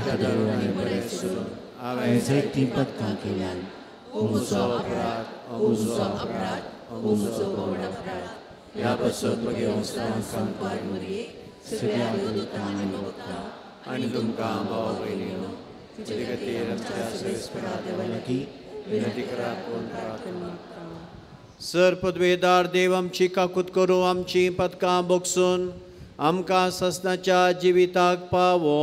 सारक्या आनी बरें सोडून हांवें जायतीं पदकां केल्यान. म्हजो अपराध, म्हजो अपराध, म्हजो व्हड अपराध. ह्या पासून भगेवंत सांगपार मुरये सगळ्या दुतां आनी भक्तां आनी तुमकां भाव भयणीनो तुजे खातीर आमच्या सर्वेस्परा देवा लागीं विनंती करात म्हूण प्रार्थना. सर पदवेदार देव आमची काकूत करूं, आमची पदकां बोगसून आमकां ससनाच्या जिविताक पावो.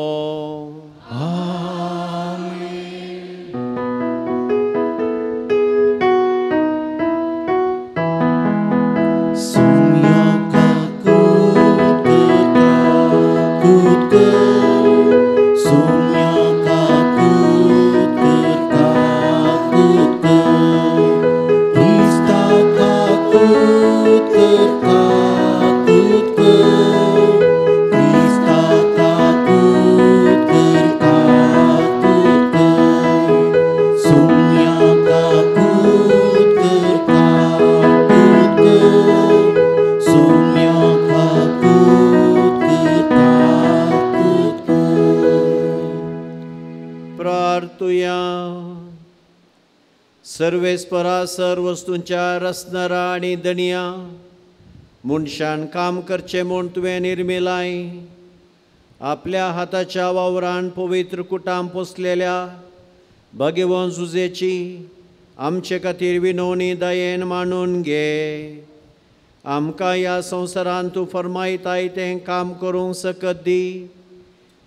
सर्वेस्परा सर वस्तूंच्या रसनरा आनी दणया मनशान काम करचें म्हूण तुवें निर्मिलाय. आपल्या हाताच्या वावरान पवित्र कुटाम पोसलेल्या भगवंत जुजेची आमचे खातीर विनवणी दयेन मानून घे. आमकां ह्या संवसारान तूं फर्मायताय तें काम करूंक सकत दी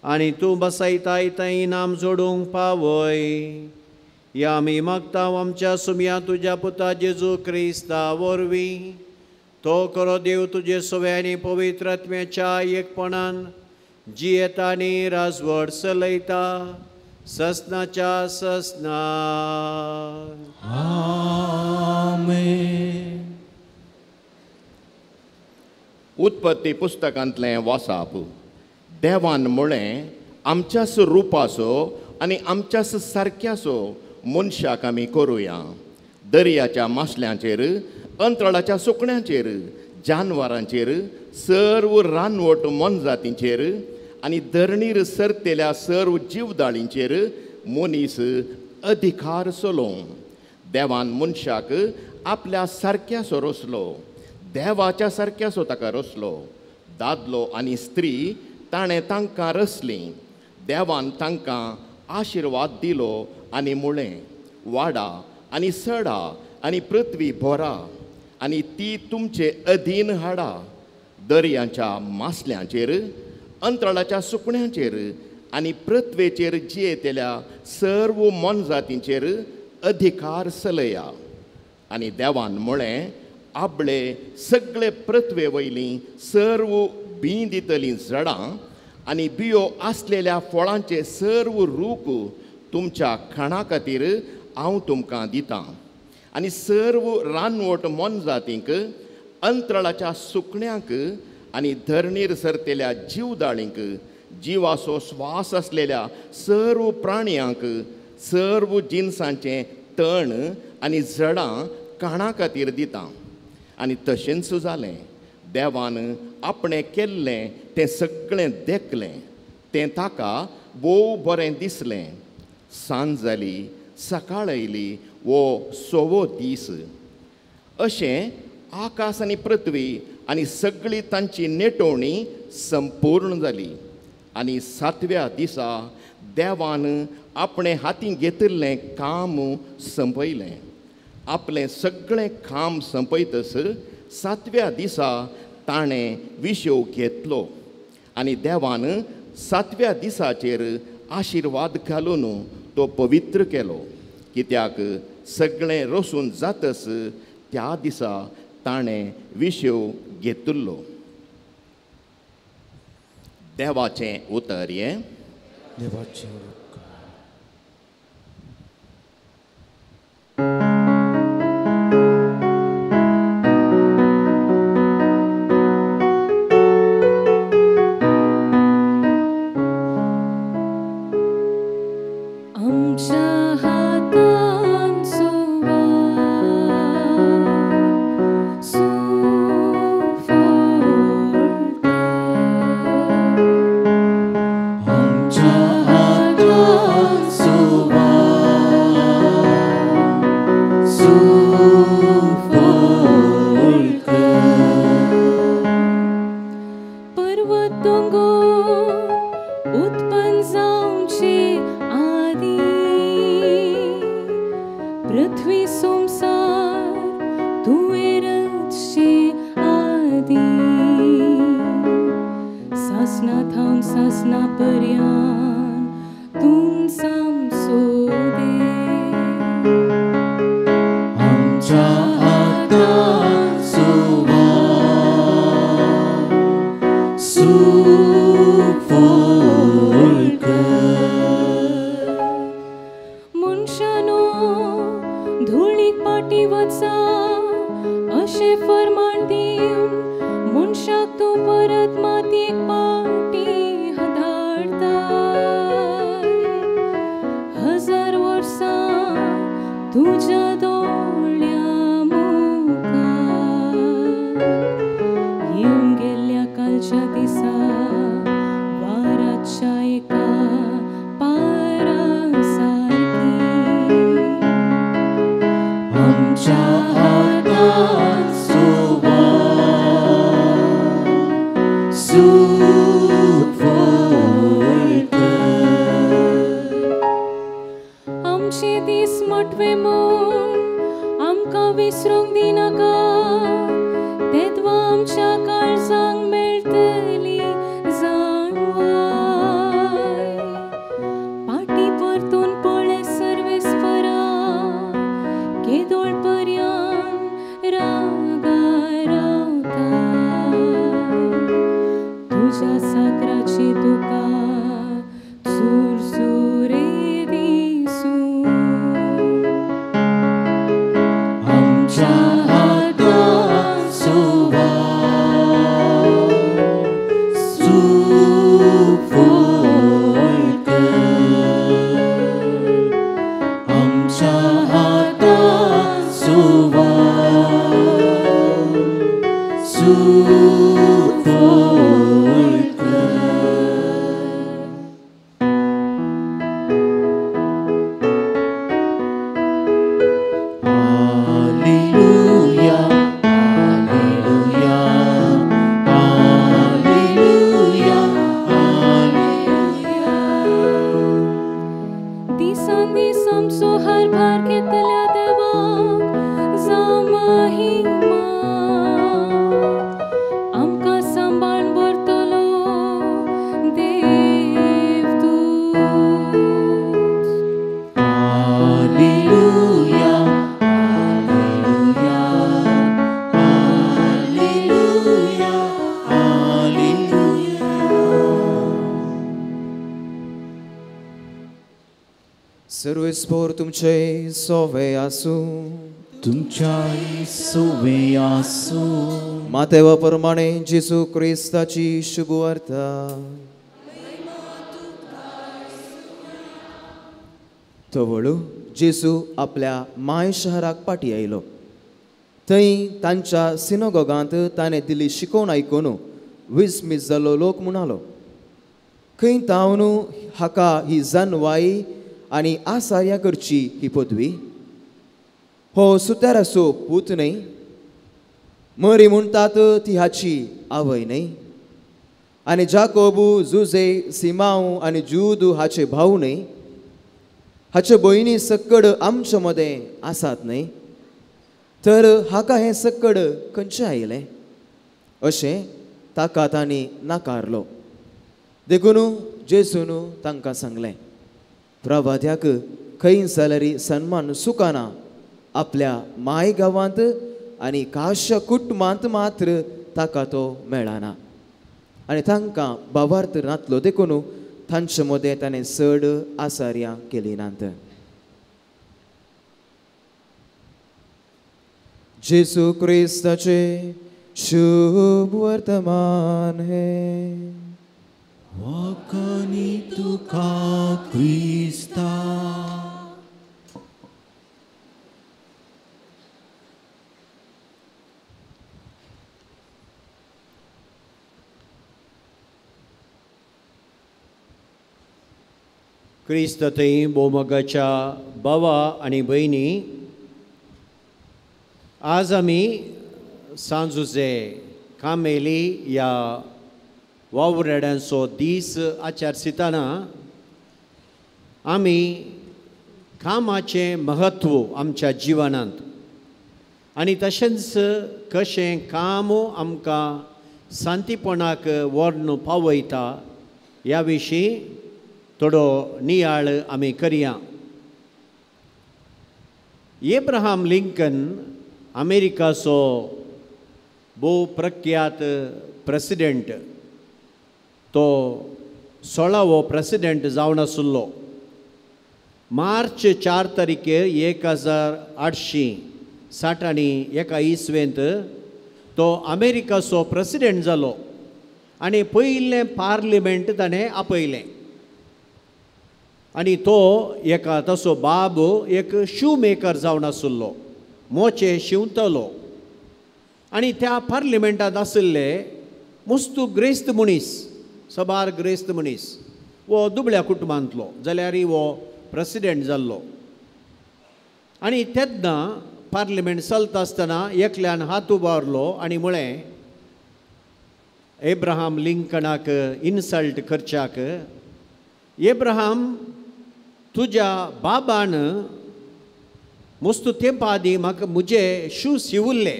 आनी तूं बसयताय तें इनाम जोडूंक पावय. ह्या आमी मागता आमच्या सुमया तुज्या पुता जेजू क्रिस्ता वरवीं. तो खरो देव तुजे सवे आनी पवित्र आत्म्याच्या एकपणान जियेता आनी राजवट चलयता ससनाच्या ससना. आमेन. उत्पत्ती पुस्तकांतलें वासाप. देवान म्हळें, आमच्याच रुपाचो आनी आमच्याच सारक्याचो मनशाक आमी करुया. दर्याच्या मासल्यांचेर, अंतराळाच्या सुकण्यांचेर, जानवरांचेर, सर्व रानवट मोनजातींचेर आनी धरणीर सरतेल्या सर्व जिवदाळींचेर मनीस अधिकार चलोवं. देवान मनशाक आपल्या सारक्याचो रचलो, देवाच्या सारक्याचो ताका रचलो. दादलो आनी स्त्री ताणें तांकां रचलीं. देवान तांकां आशिर्वाद दिलो आनी म्हळें, वाडा आनी सडा आनी पृथ्वी भरा आनी ती तुमचे अधीन हाडा. दर्यांच्या मासल्यांचेर, अंतराळाच्या सुकण्यांचेर आनी पृथ्वेचेर जियेतल्या सर्व मोनजातींचेर अधिकार चलया. आनी देवान म्हळें, आपले सगळे पृथ्वे वयलीं सर्व बीं दितलीं झाडां आनी बियो आसलेल्या फळांचे सर्व रूख तुमच्या खाणा खातीर हांव तुमकां दितां. आनी सर्व रानवट मोनजातींक, अंतराळाच्या सुकण्यांक आनी धरणीर सरतेल्या जिवदाळींक, जिवाचो स्वास आसलेल्या सर्व प्राण्यांक, सर्व जिनसांचें तण आनी झाडां खाणा खातीर दितां. आनी तशेंच जालें. देवान आपणें केल्लें तें सगळें देखलें, तें ताका भोव बरें दिसलें. सांज जाली, सकाळ आयली, वो सवो दीस. अशें आकाश आनी पृथ्वी आनी सगळी तांची नेटोवणी संपूर्ण जाली. आनी सातव्या दिसा देवान आपणें हातीं घेतिल्लें काम संपयलें. आपलें सगळें काम संपयतस सातव्या दिसा ताणें विशेव घेतलो आनी देवान सातव्या दिसाचेर आशिर्वाद घालून तो पवित्र केलो. कित्याक सगळें रसून जातस त्या दिसा ताणें विशेव घेतिल्लो. देवाचें उतर हें. देवाचें उपकार. आमच्या हातान सुफळ कर. पर्वत दोंगर उत्पन्न जावचे आदी, पृथ्वी संवसार तुवें रचचे आदी, सासना थावन सासना पर्यान तूं आमचो देव. आमच्या हातान सुवात सुफळ कर. मनशानो धुळीक पाटी वचा अशें फर्मान दिवन मनशाक तूं परत मातयेक पाटी धाडताय. 1000 वर्सां तुज्या दोळ्या मुखार येवन गेल्ल्या कालच्या दिसा वाराच्या एका पारा सारकी. आमच्या हातान सुवात सुफळ कर. आमचे दीस मोटवे म्हूण आमकां विसरूंक दिनाका, तेद्वा आमच्या काळजांक मेळटली जाणवाय. पाटी परतून पळय सर्वेस्परा, केदोळ पर्यान रागार रावताय. तुज्या साकराची तुका चुरचुरे दिसूं. आमच्या हातान सुवात सुफळ कर. आमच्या हातान सुवात सुफळ कर. Hallelujah, hallelujah, hallelujah, hallelujah. दिसान दीस आमचो हारभार घेतल्या देवाक जावं महिमा, आमकां सांबाळून व्हरतलो देव तूंच. Hallelujah, hallelujah, hallelujah, hallelujah. सर्वेस्पोर तुमचे सोवे आसूं. तुमच्याय सोवे आसूं. मातेवा प्रमाणे जेजू क्रिस्ताची शुभवार्ता. तवळू जेजू आपल्या माय शहराक पाटी आयलो. थंय तांच्या सिनोगोगांत ताणें दिल्ली शिकवण आयकून विस्मीत जाल्लो लोक म्हणालो, खंय तावन हाका ही जानवाय आनी आसार्या करची ही पदवी? हो सुताराचो पूत न्हय? मरी म्हणटात ती हाची आवय न्हय? आनी जाकोबू, जुजे, सिमांव आनी जूद हाचे भाव न्हय? हाचे भयणी सक्कड आमचे मदें आसात न्हय? तर हाका हें सक्कड खंयचें आयलें? अशें ताका तांणी नाकारलो. देखून जेजून तांकां सांगलें, प्रवाद्याक खंय जाल्यार सन्मान सुकाना, आपल्या माय गांवांत आनी काश्या कुटुंबांत मात्र ताका तो मेळना. आनी तांकां भावार्थ नातलो देखून तांचे मदें ताणें चड आसार्यां केली नात. जेजू क्रिस्ताचे शुभ वर्तमान हे. वाकनी तुका क्रिस्ता. क्रिस्त थंय भोवमगाच्या भावा आनी भयणी, आज आमी सांजुजे कामेली ह्या वावुरड्यांचो दीस आचरितना आमी कामाचें म्हत्व आमच्या जिवनांत आनी तशेंच कशें काम आमकां शांतीपणाक व्हरून पावयता ह्या विशीं थोडो नियाळ आमी करया. एब्राहम लिंकन अमेरिकाचो भोव प्रख्यात प्रेसिडेंट, तो 16वो प्रेसिडेंट जावन आशिल्लो. मार्च 4 तारखेर 1861 इसवेंत तो अमेरिकाचो प्रेसिडेंट जालो आनी पयलें पार्लिमेंट ताणें आपयलें. आनी तो एका तसो बाब एक शू मेकर जावन आशिल्लो, मोचे शिंवतलो. आनी त्या पार्लिमेंटांत आशिल्ले मुस्तू ग्रेस्त मनीस, सबार ग्रेस्त मनीस, वो दुबळ्या कुटुंबांतलो जाल्यारय वो प्रेसिडेंट जाल्लो. आनी तेन्ना पार्लिमेंट चलता आसतना एकल्यान हात उबारलो आनी म्हळें एब्राहम लिंकनाक इन्सल्ट करच्याक, एब्राहम तुज्या बाबान मुस्तू तेंपा आदीं म्हाका म्हजे शू शिवुल्ले,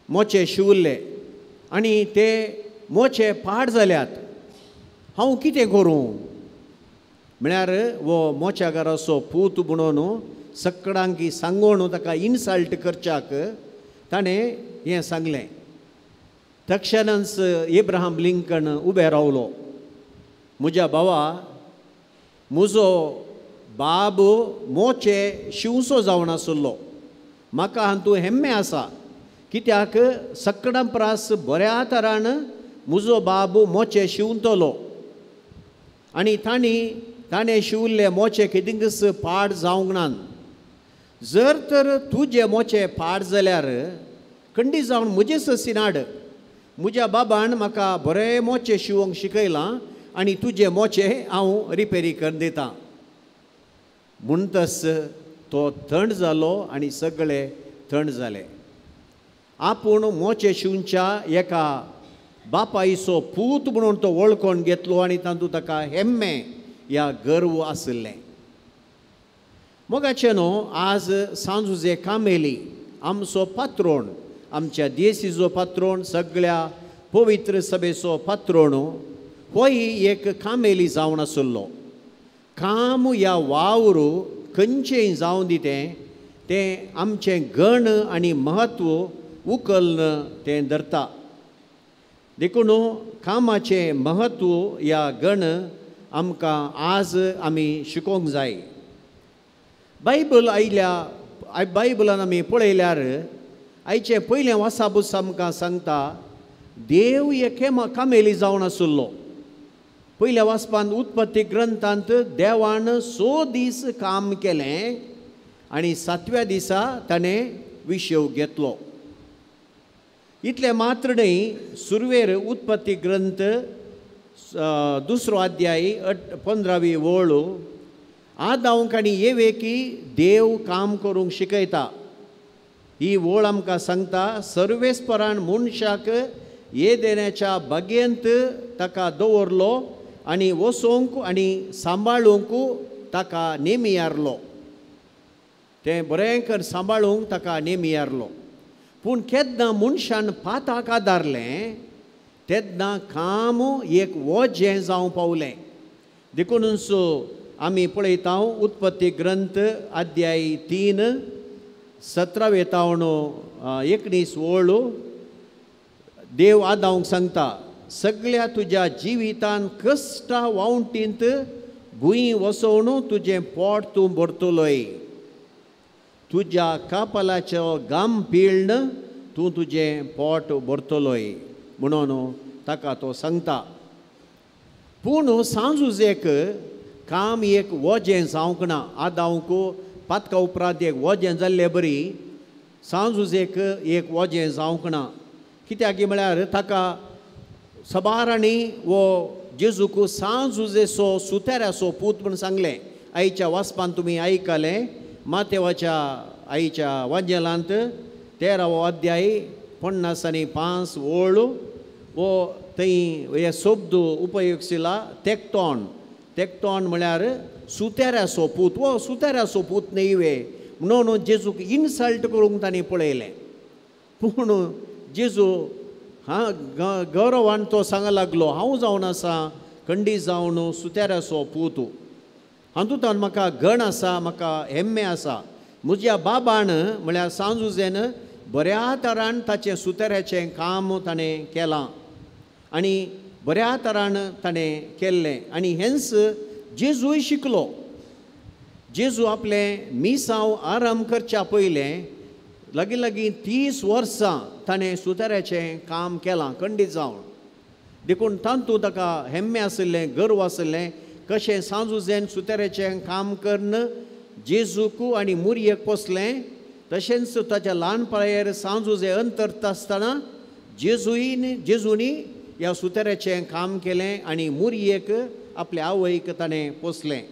मोचे शिवुल्ले आनी ते मोचे पाड जाल्यात, हांव कितें करूं? म्हळ्यार वो मोच्यागाराचो पूत म्हणून सगळ्यांकी सांगून ताका इन्सल्ट करच्याक ताणें हें सांगलें. तक्षणच एब्राहम लिंकन उबें रावलो, म्हज्या भावा म्हजो बाब मोचे शिंवसो जावन आशिल्लो, म्हाका हातूंत हेम्मे आसा, कित्याक सगळ्यां परस बऱ्या तरान म्हजो बाब मोचे शिंवतलो आनी ताणें शिंवल्ले मोचे केदिंगच पाड जावंक ना. जर तर तुजे मोचे पाड जाल्यार खंडी जावन म्हजें ससिनाड, म्हज्या बाबान म्हाका बरें मोचे शिंवंक शिकयलां आनी तुजे मोचे हांव रिपेरी करून दितां. म्हणटच तो थंड जालो आनी सगळे थंड जाले. आपूण मोचे शिंवच्या एका बापायचो पूत म्हणून तो वळखून घेतलो आनी तातूंत ताका हेम्मे या गर्व आशिल्लें. मोगाचें न्हू आज सांजुजे कामेली आमचो पात्रोण, आमच्या देशीचो पात्रोण, सगळ्या पवित्र सभेचो पात्रोण होय एक कामेली जावन आशिल्लो. काम ह्या वावर खंयचेंय जावन दी तें आमचें गण आनी म्हत्व उखल्न तें धरता. देखून कामाचें म्हत्व ह्या गण आमकां आज आमी शिकोवंक जाय. बायबल आयल्या बायबलान आमी पळयल्यार आयचें पयलें वासाबूस आमकां सांगता देव एके कामेली जावन आशिल्लो. पयल्या वाचपांत उत्पत्ती ग्रंथांत देवान 6 दीस काम केलें आनी 7व्या दिसा ताणें विशेव घेतलो. इतलें मात्र न्हय, सुरवेर उत्पत्ती ग्रंथ 2 अध्याय 15वी वळ आदांक आनी एवेकी देव काम करूंक शिकयता. ही वळ आमकां सांगता सर्वेस्परान मनशाक येदेण्याच्या बागेंत ताका दवरलो आनी वसोवंक आनी सांबाळूंक ताका नेमियारलो. तें बरें कर सांबाळूंक ताका नेमियारलो. पूण केन्ना मनशान पाताक आदारलें तेन्ना काम एक वजें जावंक पावलें. देखूनच आमी पळयता उत्पत्ती ग्रंथ अध्याय 3 17 तावन 19 वळ देव आदावंक सांगता सगळ्या तुज्या जिवितान कश्टा वावटींत भूंय वसोवन तुजें पोट तूं भरतलोय, तुज्या कापलाचो गाम पिळ्ण तूं तुजें पोट भरतलोय म्हणून ताका तो सांगता. पूण सांजुजेक काम एक वजें जावंक ना. आदावंक पातका उपरांत एक वजें जाल्ले बरी सांजुजेक एक वजें जावंक ना. कित्याक म्हळ्यार ताका सबारांनी वो जेजूक सांजुजेचो सुतेराचो पूत म्हूण सांगलें. आयच्या वाचपान तुमी आयकलें मातेवाच्या आईच्या वांजेलांत 13वो अध्याय 55 ओळ वो थंय हे शब्द उपयोगशिला तेकटॉन. तेकटॉन म्हळ्यार सुतेऱ्याचो पूत. वो सुतेऱ्याचो पूत न्हय वे म्हणून जेजूक इन्सल्ट करूंक तांणी पळयलें. पूण जेजू हा गौरवान तो सांग लागलो, हांव जावन आसा खंडीत जावन सुतेऱ्याचो पूत, हातूंत म्हाका गण आसा, म्हाका हेम्मे आसा. म्हज्या बाबान म्हळ्यार सांजुजेन बऱ्या तरान ताचें सुतेऱ्याचें काम ताणें केलां आनी बऱ्या तरान ताणें केल्लें. आनी हेंच जेजूय शिकलो. जेजू आपलें मिसांव आराम करच्या पयलें लागीं लागीं 30 वर्सां ताणें सुताऱ्याचें काम केलां खंडीत जावन. देखून तातूंत ताका हेम्मे आशिल्लें, गर्व आशिल्लें कशें सांजुजेन सुताऱ्याचें काम करून जेजूक आनी मुरयेक पोसलें, तशेंच ताच्या ल्हान पिरायेर सांजुजे अंतरता आसतना जेजूनी ह्या सुताऱ्याचें काम केलें आनी मुरयेक आपल्या आवयक ताणें पोसलें.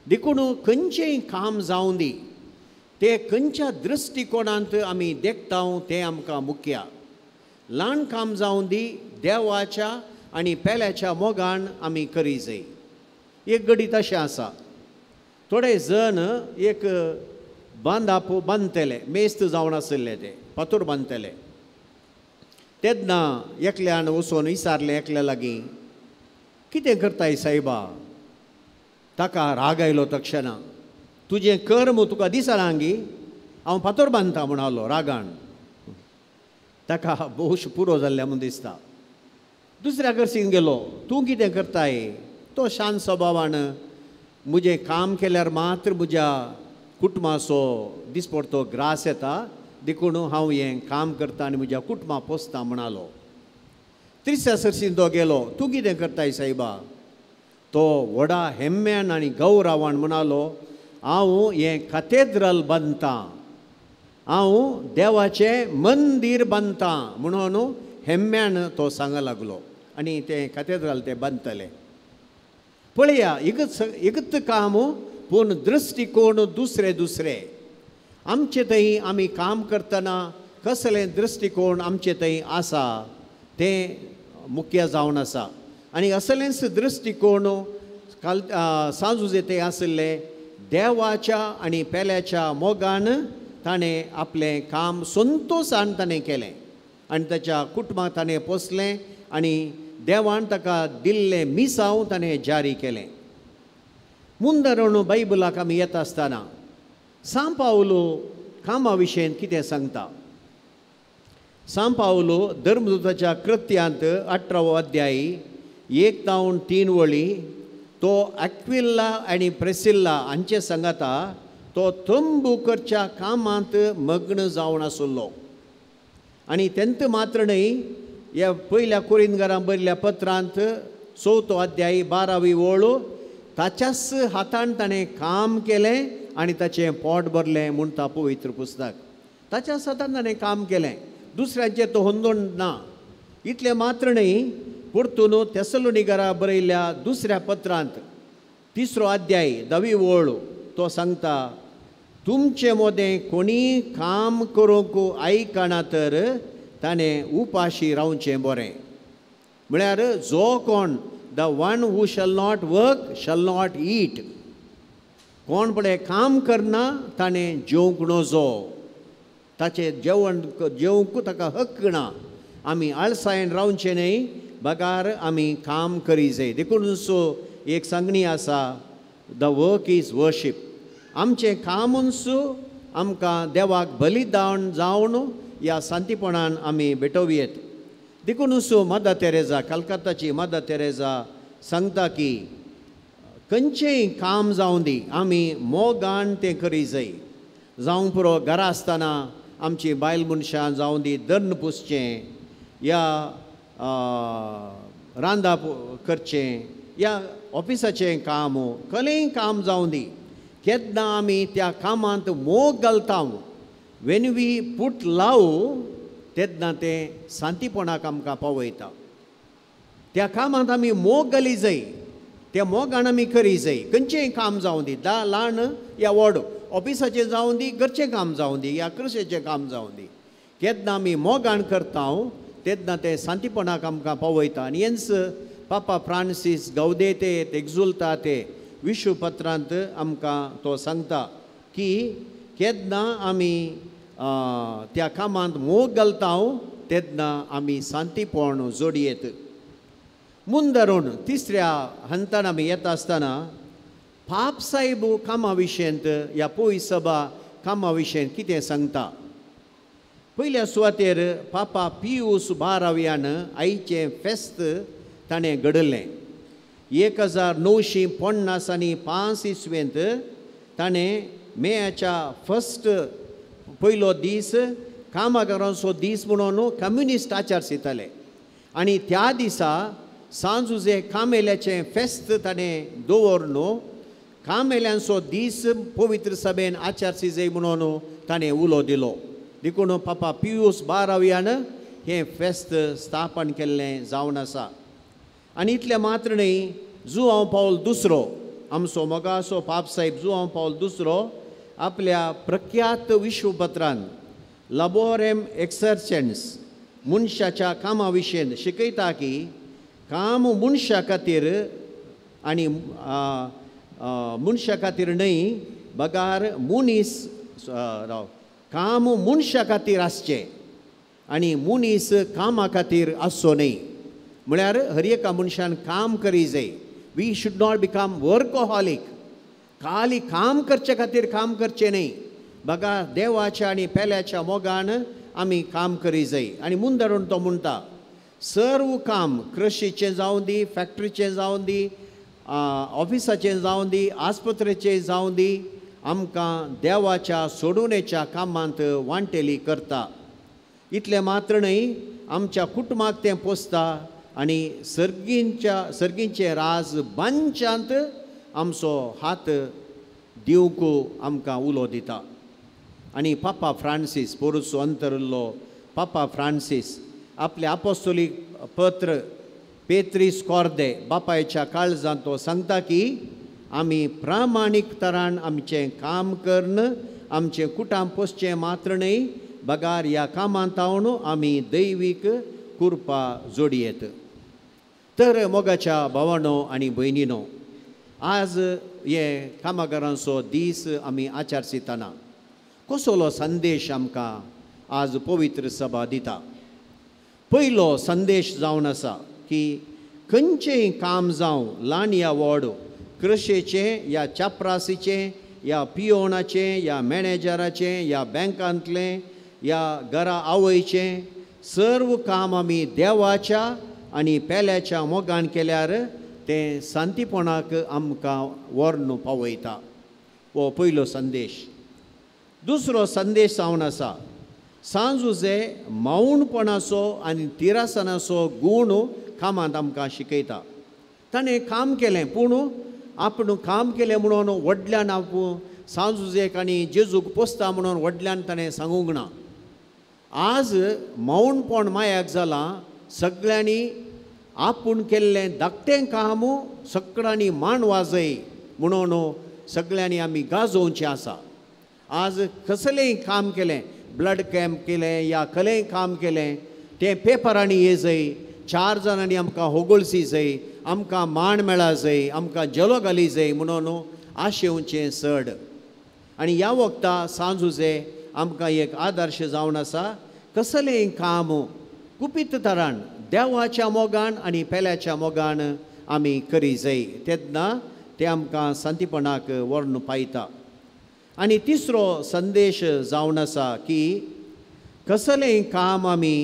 देखून खंयचेंय काम जावं दी, ते खंयच्या दृश्टिकोणांत आमी देखता तें आमकां मुख्य. ल्हान काम जावं दी, देवाच्या आनी पेल्याच्या मोगान आमी करी जाय. एक घडीत अशें आसा, थोडे जण एक बांदाप बांदतले, मेस्त जावन आशिल्ले ते फातोर बांदतले. तेन्ना एकल्यान वचून विचारलें एकल्या लागीं, कितें करताय सायबा? ताका राग आयलो तक्षणा, तुजें कर्म तुका दिसना गी, हांव फातोर बांदता म्हणालो रागान. ताका भोवश पुरो जाल्लें म्हूण दिसता. दुसऱ्या कडसून गेलो, तूं कितें करताय? तो शांत स्वभावान, म्हजें काम केल्यार मात्र म्हज्या कुटुंबाचो दिसपडतो ग्रास येता, देखून हांव हें काम करता आनी म्हज्या कुटुंबा पोसता म्हणालो. तिसऱ्या सरशीन तो गेलो, तूं कितें करताय सायबा? तो व्हडा हेम्म्यान आनी गौरवान म्हणालो, हांव हें कथेद्रल बांदतां, हांव देवाचें मंदीर बांदतां म्हणून हेम्म्यान तो सांग लागलो आनी तें कथेद्रल तें बांदतलें. पळया, एकच काम पूण दृश्टिकोण दुसरे दुसरे. आमचे थंय आमी काम करतना कसलें दृश्टिकोण आमचे थंय आसा तें मुख्य जावन आसा. आनी असलेंच दृश्टिकोण काल सांजुजे ते आशिल्लें, देवाच्या आनी पेल्याच्या मोगान ताणें आपलें काम संतोशान ताणें केलें आनी ताच्या कुटुंबाक ताणें पोसलें आनी देवान ताका दिल्लें मिसांव ताणें जारी केलें. मुंदरण बायबलाक आमी येता आसतना सांव पावलो कामा विशयन कितें सांगता. सांव पावलो धर्मदूताच्या कृत्यांत 18वो अध्याय 1 जावन 3 वळी तो अक्विल्ला आनी प्रेसिल्ला हांचे सांगाता तो तंबू करच्या कामांत मग्न जावन आशिल्लो. आनी तेंत मात्र न्हय, ह्या पयल्या कोरिंदकारां बरयल्ल्या पत्रांत 4थो अध्याय 12वी ओळ ताच्याच हातान ताणें काम केलें आनी ताचें पोट भरलें म्हणटा पवित्र पुस्तक. ताच्याच हातान ताणें काम केलें, दुसऱ्यांचें तो होंदोण ना. इतलें मात्र न्हय, परतून तेसलोनिकारा बरयल्ल्या दुसऱ्या पत्रांत 3रो अध्याय 10वी ओळ तो सांगता, तुमचे मदें कोणी काम करूंक आयकना तर ताणें उपाशी रावचें बरें. म्हळ्यार जो कोण the one who shall not work shall not eat, कोण पळय काम करना ताणें जेवंक नजो, ताचें जेवण जेवंक ताका हक्क ना. आमी आळसायेन रावचें न्हय, बगार आमी काम करी जाय. देखून सो एक सांगणी आसा, the work is worship. आमचें कामूच आमकां देवाक बलिदान जावन ह्या शांतीपणान आमी भेटोवयेत. देखून सो मदर तेरेजा, कलकत्ताची मदर तेरेजा सांगता की खंयचेंय काम जावं दी, आमी मोगान तें करी जाय. जावं पुरो घरा आसतना आमची बायल मनशां जावं दी दर्ण पुसचें या रांदाप करचें या ऑफिसाचें काम, कसलेंय काम जावं दी, केन्ना आमी त्या कामांत मोग घालता, when we put लाव, तेन्ना तें शांतीपणाक आमकां पावयता. त्या कामांत आमी मोग घाली जाय, त्या मोगान आमी करी जाय. खंयचेंय काम जावं दी, ल्हान या व्हड, ऑफिसाचें जावं दी, घरचें काम जावं दी या कृशेचें काम जावं दी, केन्ना आमी मोगान करता तेन्ना तें शांतीपणाक आमकां पावयता. आनी हेंच पापा फ्रांसीस गौदेते एक्जुलताते विश्वपत्रांत आमकां तो सांगता की केन्ना आमी त्या कामांत मोग घालता तेन्ना आमी शांतीपण जोडयेत. मुंदरून तिसऱ्या हंतान आमी येता आसतना पाप साहेब कामा विशयंत ह्या पय सभा कामा विशयंत कितें सांगता. पयल्या सुवातेर पापा पियूस बाराव्यान आईचें फेस्त ताणें घडयलें. 1950 आनी 5 इसवेंत ताणें मेयाच्या फर्स्ट पयलो दीस कामागारांचो दीस म्हणून कम्युनिस्ट आचार दिताले आनी त्या दिसा सांजुजे कामेल्याचें फेस्त ताणें दवरलो. कामेल्यांचो दीस पवित्र सभेन आचार सिजय म्हणून ताणें उलो दिलो. देखून पापा पियूस बाराव्यान हें फेस्त स्थापन केल्लें जावन आसा. आनी इतलें मात्र न्हय, जुआंव पावल दुसरो आमचो मोगाचो पाप साहेब जुआंव पावल दुसरो आपल्या प्रख्यात विश्वपत्रान लबोरेम एक्सर्चन्स मनशाच्या कामा विशयन शिकयता की काम मनशा खातीर आनी मनशा खातीर न्हय बगार मनीस राव काम मनशा खातीर आसचें आनी मनीस कामा खातीर आसचो न्हय. म्हळ्यार हर एका मनशान काम करी जाय. We should not become workaholic. खाली काम करचे खातीर काम करचें न्हय, बगा देवाच्या आनी पेल्याच्या मोगान आमी काम करी जाय. आनी मुंदरून तो म्हणटा सर्व काम कृशीचें जावं दी, फॅक्टरीचें जावं दी, ऑफिसाचें जावं दी, आस्पत्रेचें जावं दी, आमकां देवाच्या सोडवणेच्या कामांत वांटेली करता. इतलें मात्र न्हय, आमच्या कुटुंबाक तें पोसता आनी सर्गींचें राज बांदच्यांत आमचो हात दिवंक आमकां उलो दिता. आनी पापा फ्रांसीस पोरूचो अंतरलो पापा फ्रांसीस आपले आपोस्तोलीक पत्र पेत्रीस कोर्दे बापायच्या काळजांत तो सांगता की आमी प्रामाणीक तरान आमचें काम करून आमचें कुटां पोसचें मात्र न्हय, बगार ह्या कामांत हांव आमी दैवीक कृपा जोडयेत. तर मोगाच्या भावानो आनी भयणीनो, आज हे कामागारांचो दीस आमी आचारसितना कसलो संदेश आमकां आज पवित्र सभा दिता. पयलो संदेश जावन आसा की खंयचेंय काम जावं, ल्हान या व्हड, कृशेचें या चापरासीचें या पियोनाचें या मॅनेजराचें या बँकांतलें या घरा आवयचें, सर्व काम आमी देवाच्या आनी पेल्याच्या मोगान केल्यार तें शांतीपणाक आमकां व्हरून पावयता. हो पयलो संदेश. दुसरो संदेश जावन आसा सांजुजे मौनपणाचो आनी तिरासनाचो गूण कामांत आमकां शिकयता. ताणें काम केलें, पूण आपूण काम केलें म्हणून व्हडल्यान आपूण सांजुजेक आनी जेजूक पोसता म्हणून व्हडल्यान ताणें सांगूंक ना. आज मौनपण मायाक जालां. सगळ्यांनी आपूण केल्लें धाकटें काम सगळ्यांनी मान वाजय म्हणून सगळ्यांनी आमी गाजोवचें आसा. आज कसलेंय काम केलें, ब्लड कॅम्प केलें या कसलेंय काम केलें, तें पेपरांनी ये जाय, 4 जाणांनी आमकां होगोळसी जाय, आमकां मान मेळा जाय, आमकां जलो घाली जाय म्हणून आशेवचें चड. आनी ह्या वखता सांजुजे आमकां एक आदर्श जावन आसा. कसलेंय काम गुपीत तरान देवाच्या मोगान आनी पेल्याच्या मोगान आमी करी जाय, तेन्ना तें आमकां शांतीपणाक व्हरून पायता. आनी तिसरो संदेश जावन आसा की कसलेंय काम आमी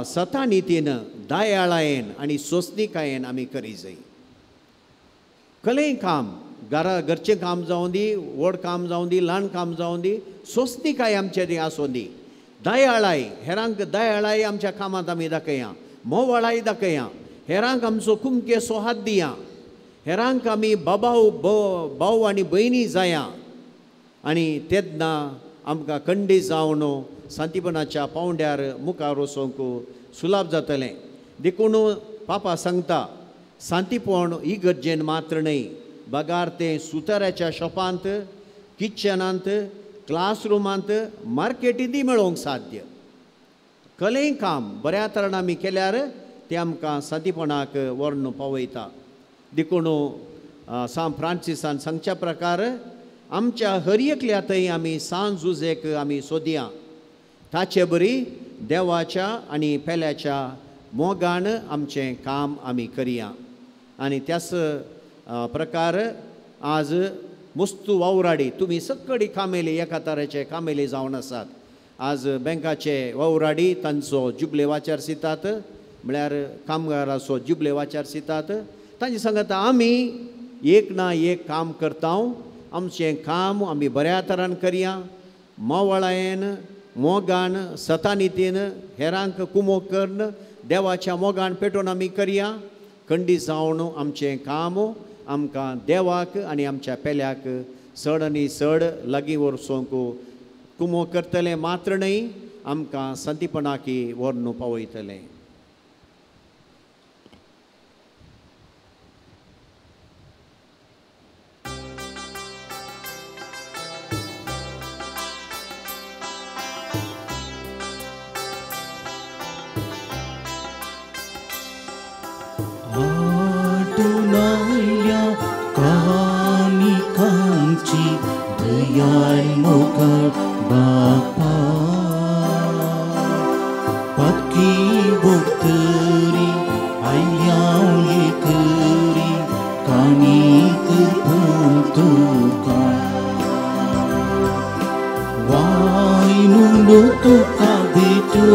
सतानितीन, दयाळायेन आनी सोंसणीकायेन आमी करी जाय. कसलेंय काम, घरा घरचें काम जावं दी, व्हड काम जावं दी, ल्हान काम जावं दी, सोंसणीकाय आमचे ती आसूं दी. दयाळाय, हेरांक दयाळाय आमच्या कामांत आमी दाखया, मोवाळाय दाखया, हेरांक आमचो कुमकेसो हात दिया, हेरांक आमी बाबाव भाव आनी भयणी जाया. आनी तेन्ना आमकां खंडी जावन शांतीपणाच्या पावंड्यार मुखार वचूंक सुलाभ जातलें. देखून पापा सांगता शांतीपण इगर्जेन मात्र न्हय, बगार तें सुताराच्या शॉपांत, किचनांत, क्लासरुमांत, मार्केटींतय मेळोवंक साध्य. कलेय काम बऱ्या तरान आमी केल्यार तें आमकां सादीपणाक व्हरून पावयता. देखून सांत फ्रांसिसान सांगच्या प्रकार आमच्या हर एकल्या थंय आमी सांत जुजेक आमी सोदया. ताचे बरी देवाच्या आनी पेल्याच्या मोगान आमचें काम आमी करया. आनी त्याच प्रकार आज मुस्तू वावराडी तुमी सगळी कामेली एका तरेचे कामेली जावन आसात. आज बँकाचे वावराडी तांचो जुबले वाचार सितात, म्हळ्यार कामगाराचो जुबले वाचार सितात. तांचे सांगता आमी एक ना एक काम करता, आमचें काम आमी बऱ्या तरान करया, मोवळायेन, मोगान, सतानितीन, हेरांक कुमोक करून देवाच्या मोगान पेटोवन आमी करया. खंडी जावन आमचें काम आमकां देवाक आनी आमच्या पेल्याक चड आनी चड लागीं व्हरसोंक कुमोक करतलें मात्र न्हय, आमकां संतीपणाकी व्हरून पावयतलें. बापा पक्की बोतरी आयल्या करी काणीक तुका वायनुंडो तुका भेटो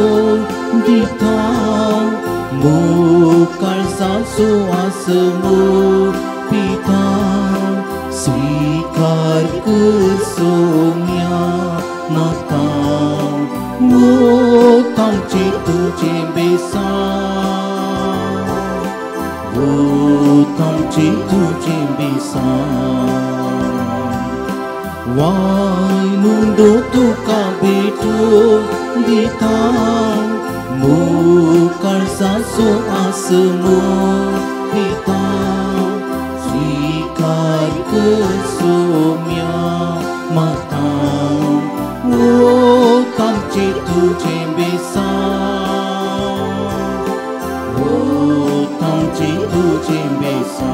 दिता मोकाळसाचो आसमो पिता स्वीकार कर सोम्या माता वो तांचे तुझे बेसा वो तांचे तुझे बेसा वायनुंडो तुका भेटो दिता मोकाळसाचो आसमो पिता स्वीकार कर सोम्या माता वो तांचे तुझे बेसा वो तांचे तुझे बेसा.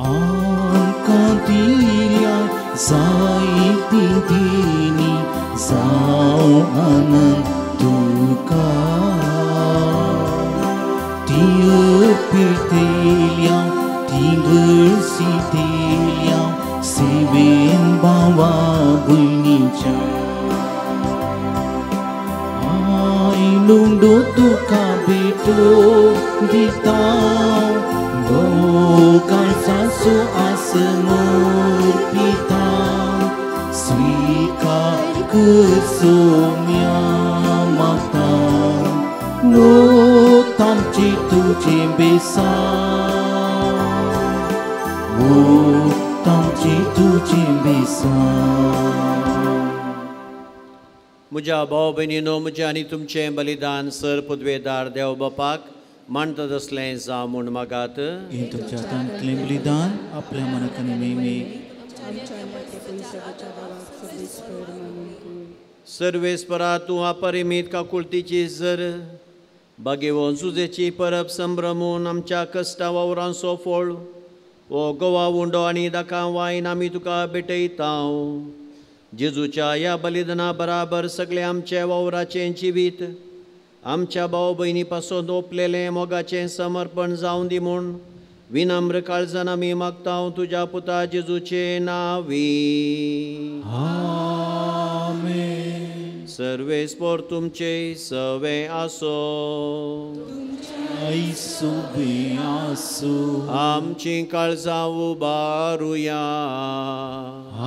आमकां दिल्या जायती दिनी जावं आनंद तुका ती अर्पितेल्या ती गळसितेल्या सेवेन भावा भयणीच्या आयनुंडो तुका भेटो दिता मोगाचो आसमो पिता स्वीकार कर सोम्या माता वो तांचे तुझे बेसा वो तांचे तुझे बेसा. म्हज्या भाव भयणीनो, म्हजें आनी तुमचें बलिदान सर पदवेदार देव बापाक मानतात असलें जावं म्हूण मागात. हें तुमच्या हातांतलें बलिदान आपल्या मनाक आनी नेहमी सर्वेस्परा तूं अपरिमीत काकुळतीची जर बागेवन सुजेची परब संभ्रमून आमच्या कश्टा वावरांचो फळ हो गोवा उंडो आनी दाका वायन आमी तुका भेटयता. जेजूच्या ह्या बलिदाना बराबर सगळें आमच्या वावराचें जिवीत आमच्या भाव भयणी पासून ओंपलेलें मोगाचें समर्पण जावं दी म्हूण विनम्र काळजान आमी मागता तुज्या पुता जेजूचे नांवी. आमेन. सर्वेस्पोर तुमचे सवे आसो आमची काळजां उबारुया.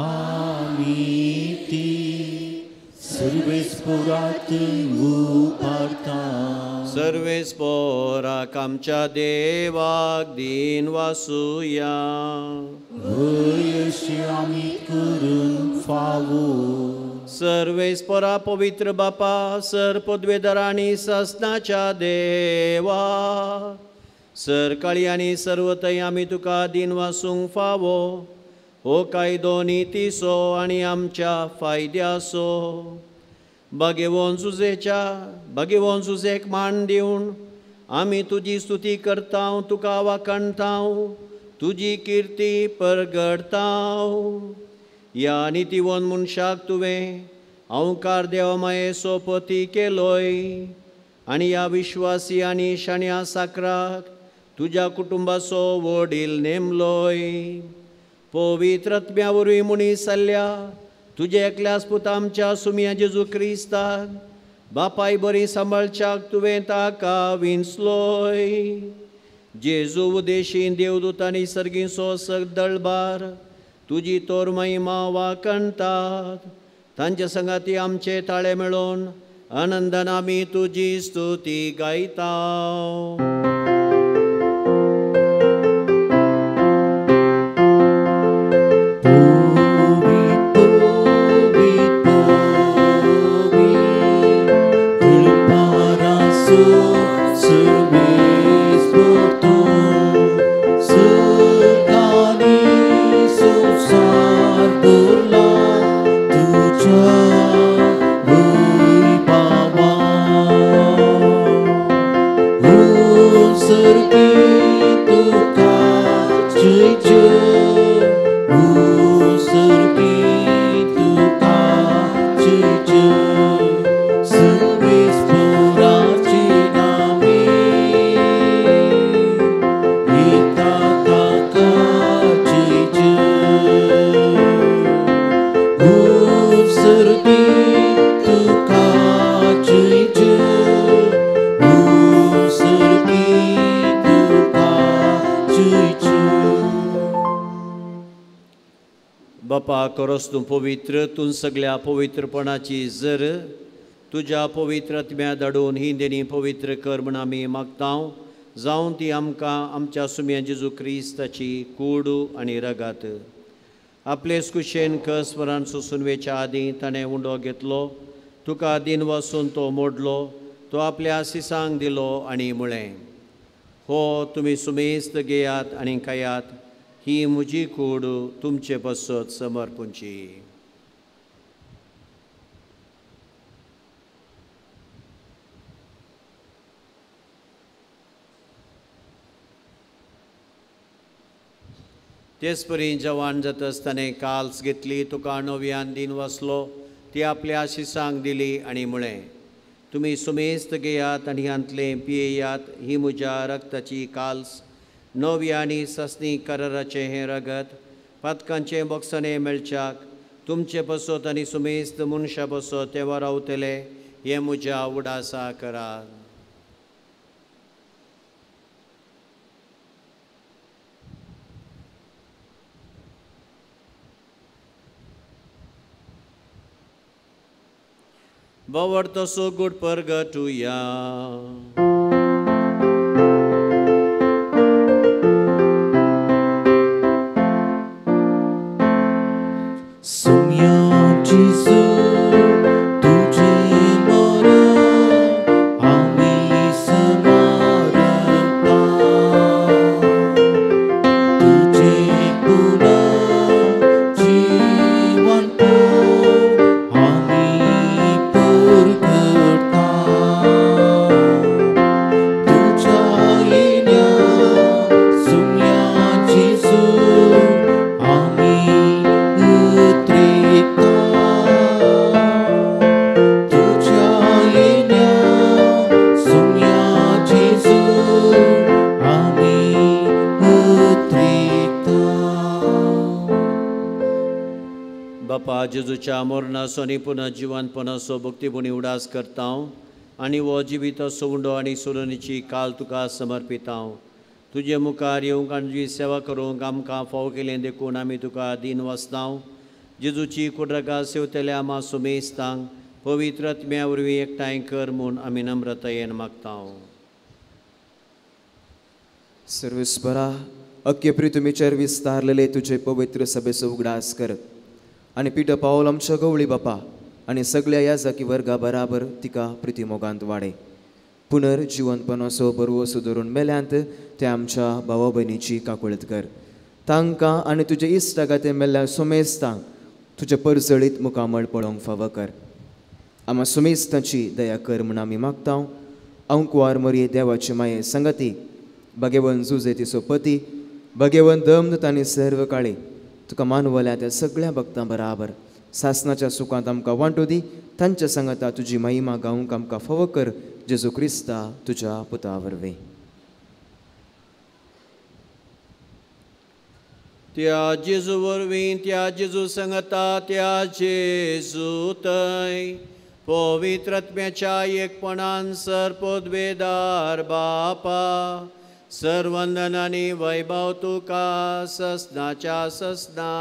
आमी ती सर्वेस्पोरात उबारता. सर्वेस्पोराक आमच्या देवाक दीन वासुया. हय अशें आमी करून फावो. सर्वेस्परा पवित्र बापा सर पदवेदार आनी सासनाच्या देवा सरकाळी आनी सर्वतय आमी तुका दिन वासूंक फावो हो कायदो नितीचो आनी आमच्या फायद्याचो बागेवन जुजेच्या बागेवन जुजेक मान दिवन आमी तुजी स्तुती करतांव तुका वाखणतांव तुजी किर्ती परगडतांव ह्या नितीवन मनशाक तुवें अंकार देवा माये सोपती केलोय आनी ह्या विश्वासी आनी शाण्या साकराक तुज्या कुटुंबाचो वडील नेमलोय पवित्र आत्म्या वरवीं मनीस जाल्ल्या तुज्या एकल्याच पुता आमच्या सुमया जेजू क्रिस्ताक बापाय बरी सांबाळच्याक तुवें ताका विंचलोय जेजू उदेशी देवदूतांनी सर्गींचो सगदळबार तुजी तोर महिमा वाखणतात तांच्या संगाती आमचे ताळे मेळोवन आनंदान आमी तुजी स्तुती गायता. बापा करोस तूं पवित्र तूं सगळ्या पवित्रपणाची जर तुज्या पवित्र आत्म्या धाडून ही देणी पवित्र कर म्हण आमी मागता जावन ती आमकां आमच्या सुम्या जेजू क्रिस्ताची कूड आनी रगात आपलेच कुशेन कस वरान सोसून वेच्या आदीं ताणें उंडो घेतलो तुका दिन वासून तो मोडलो तो आपल्या आसिसांक दिलो आनी म्हळें हो तुमी सुमेस्त घेयात आनी खायात ही म्हजी कूड तुमचे पासत समर्पूंची. तेच परी जवान जाता आसतना काल्स घेतली तुका नव्यान दिन वाचलो ती आपल्या आशिसांक दिली आनी म्हळें तुमी सुमेस्त घेयात आनी हांतलें पियेयात ही म्हज्या रक्ताची काल्स नव्या आनी सासणी कराराचें हें रगत पातकांचें बोगसणें मेळच्याक तुमचे पासत आनी सुमेस्त मनशा पासत ते रावतले हें म्हज्या उडासा करात. बावडतो सुगूट परगटुया. जेजूच्या मरणाचो आनी पुनः जिवनपणाचो भक्तीपुणी उडास करता आनी हो जिविताचो उंडो आनी सोडणीची काल तुका समर्पिता. तुजे मुखार येवंक आनी तुजी सेवा करूंक आमकां फावो केलें देखून आमी तुका दीन वाचता. जेजूची कुड्रगा सेवतल्या आमा सुमेस्तांक पवित्र आत्म्या वरवीं एकठांय कर म्हूण आमी नम्रतायेन मागता. सर्वेस्परा अख्खे पृथ्वीचेर विस्तारलेले तुजे पवित्र सभेचो उगडास कर आनी पिटर पावल आमच्या गवळी बापा आनी सगळ्या याजकी वर्गा बराबर तिका प्रितीमोगांत वाडय. पुनर्जिवनपणाचो बरवसो धरून मेल्यांत ते आमच्या भावा भयणीची काकुळत कर. तांकां आनी तुजे इश्टागाते मेल्ल्या सुमेस्तांक तुजें परजळीत मुखामळ पळोवंक फावो कर. आमा सुमेस्तांची दया कर म्हूण आमी मागता. अंकुवार मरये देवाची माये संगती भगेवन जुजे तिचो पती भगेवन दम तांणी सर्व काळी तुका मानवल्या त्या सगळ्या भक्तां बराबर सासनाच्या सुखांत आमकां वांटू दी. तांच्या सांगाता तुजी महिमा गावंक आमकां फावो कर. जेजू क्रिस्ता तुज्या पुता वरवीं. त्या जेजू वरवीं, त्या जेजू संगता, त्या जेजू थंय पवित्र आत्म्याच्या एकपणान सर पदवेदार बापा सर्वंदन आनी वैभव तुका ससनाच्या ससना.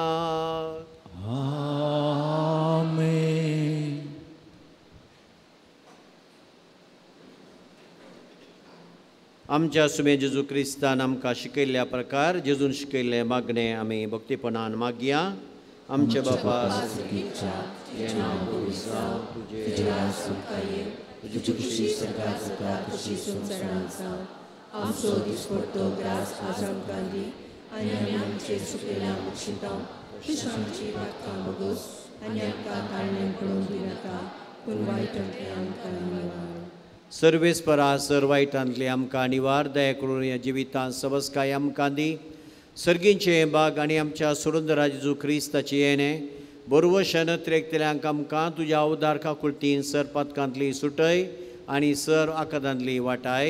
आमेन. आमच्या सुमे जेजू क्रिस्तान आमकां शिकयल्ल्या प्रकार जेजून शिकयल्लें मागणें आमी भक्तीपणान मागया. आमचे बापा आमचो दिसपडतो ग्रास आज आमकां दी आनी आमी आमचे चुकलेल्या बक्षिता तशी आमची पातकां भोगोस आनी आमकां ताळणें पडोवंक दिनाका पूण वायटांतलें आमकां निवार. सर्वेस्परा सर वायटांतले आमकां निवार दया करून ह्या जिवितांत सबसकाय आमकां दी. सर्गींचे बाग आनी आमच्या सुरुंदरा जेजू क्रिस्ताची येणें बरवशन त्रेकतल्यांक आमकां तुज्या उदार काकुळतीन सर पातकांतली सुटय आनी सर आकादांतली वाटाय.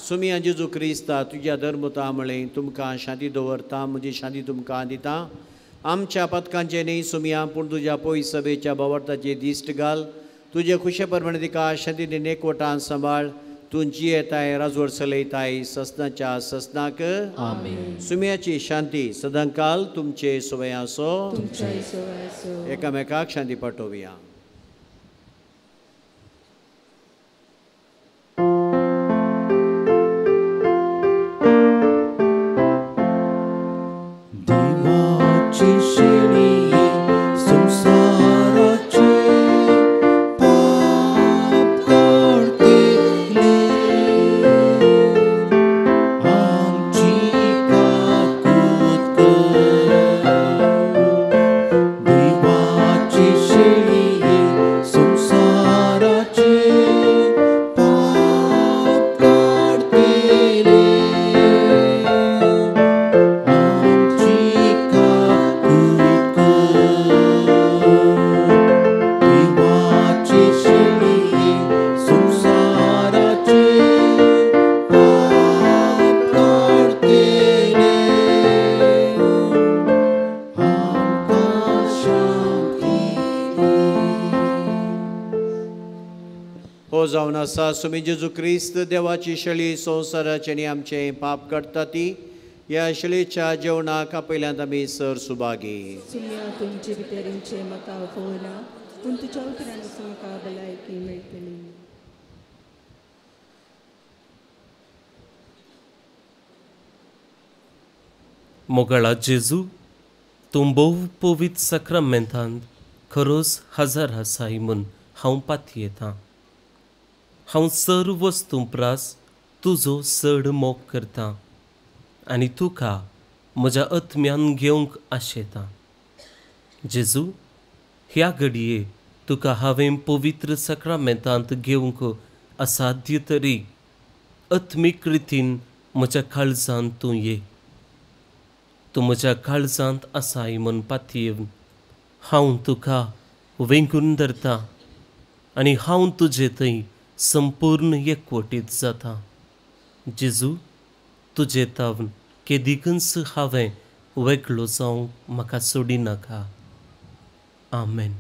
सुमिया जेजू क्रिस्ता तुज्या धर्मता म्हळें तुमकां शांती दवरता, म्हजी शांती तुमकां दिता. आमच्या पथकांचे न्ही सुमिया पूण तुज्या पयस सभेच्या भावार्थाची दिश्ट घाल. तुजे खुशे प्रमाणे तिका शांतीन एकवटान सांबाळ. तूं जियेताय राजवट चलयताय ससनाच्या ससनाक. सुमियाची शांती सदांकाल तुमचे सवय आसो. एकामेकाक शांती पाठोवया. जावन आसा सुमी जेजू क्रिस्त देवाची शळी संवसाराचे आनी आमचें पाप काडटा ती ह्या शळीच्या जेवणाक आपयल्यांत आमी सर सुभागी. सुम्या तुमचे भितरींचे म्हाका फोना पूण तुज्या उतरांचो म्हाका भलायकी मेळटली. मोगाळा जेजू तूं भोव पवित्र साक्रामेंतांत खरोच हजर आसाय म्हूण हांव पातयेतां. हांव सर वस्तूं प्रास तुजो चड मोग करतां आनी तुका म्हज्या आत्म्यान घेवंक आशेतां. जेजू ह्या घडये तुका हांवें पवित्र साक्रामेंतांत घेवंक असाध्य तरी आत्मीक रितीन म्हज्या काळजांत तूं ये. तूं म्हज्या काळजांत आसाय म्हूण पातयेवन हांव तुका वेंगून धरतां आनी हांव तुजे थंय संपूर्ण एकवटीत जाता. जेजू तुजे तावन केदिकूच हांवें वेगळो जावंक म्हाका सोडिनाका. आमेन.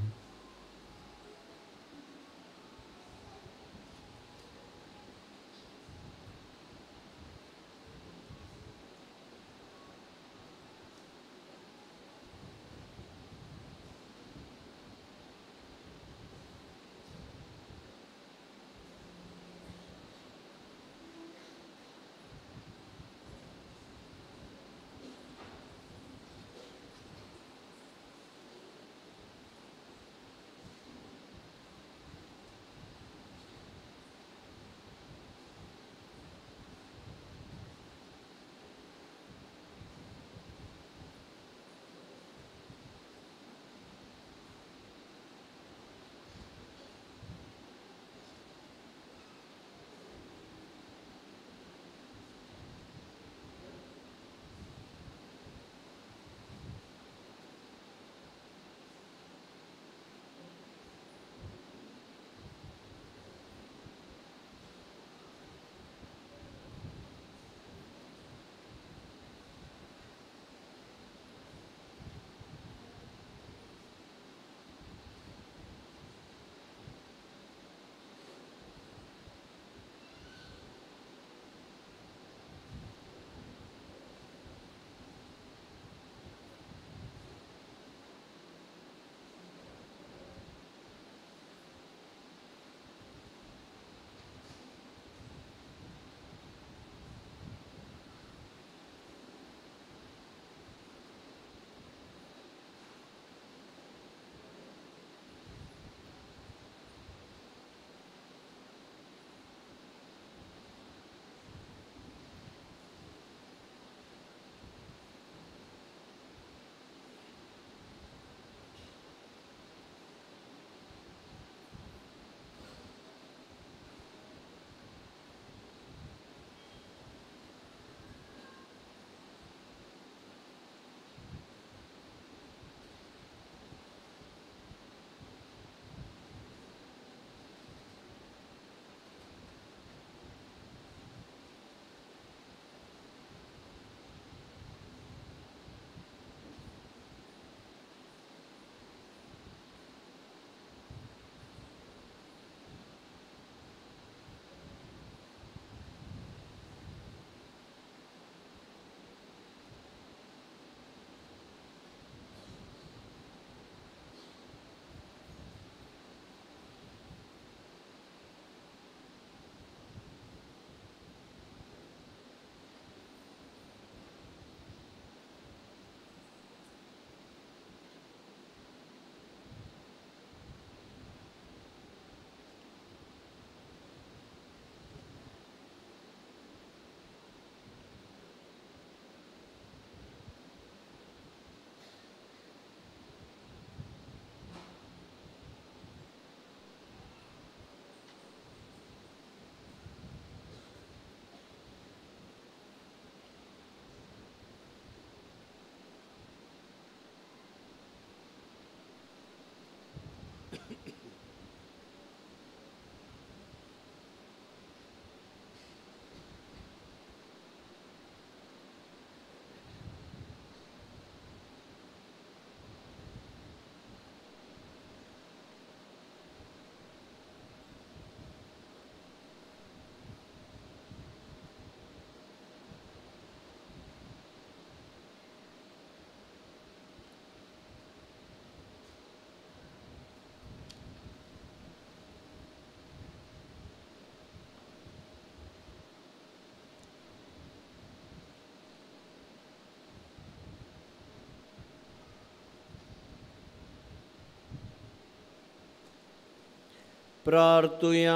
प्रार्थुया.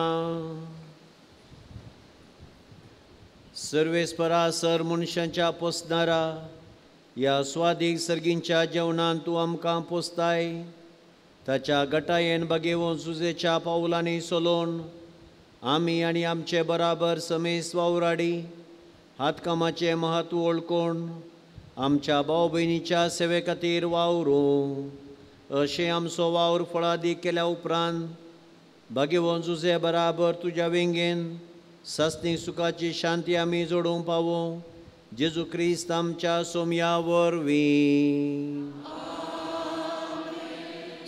सर्वेस्परा सर मनशांच्या पोसणारा ह्या स्वादीक सर्गींच्या जेवणान तूं आमकां पोसताय. ताच्या गटायेन बगेवन सुजेच्या पावलांनी सोलोवन आमी आनी आमचे बराबर समेस वावराडी हातकामाचें म्हत्व वळखून आमच्या भाव भयणीच्या सेवे खातीर वावरूं. अशें आमचो वावर फळादीक केल्या उपरांत भाग्यवंत जुजे बराबर तुज्या वेंगेन सासणी सुखाची शांती आमी जोडूंक पावूं. जेजू क्रिस्त आमच्या सोमया वरवीं.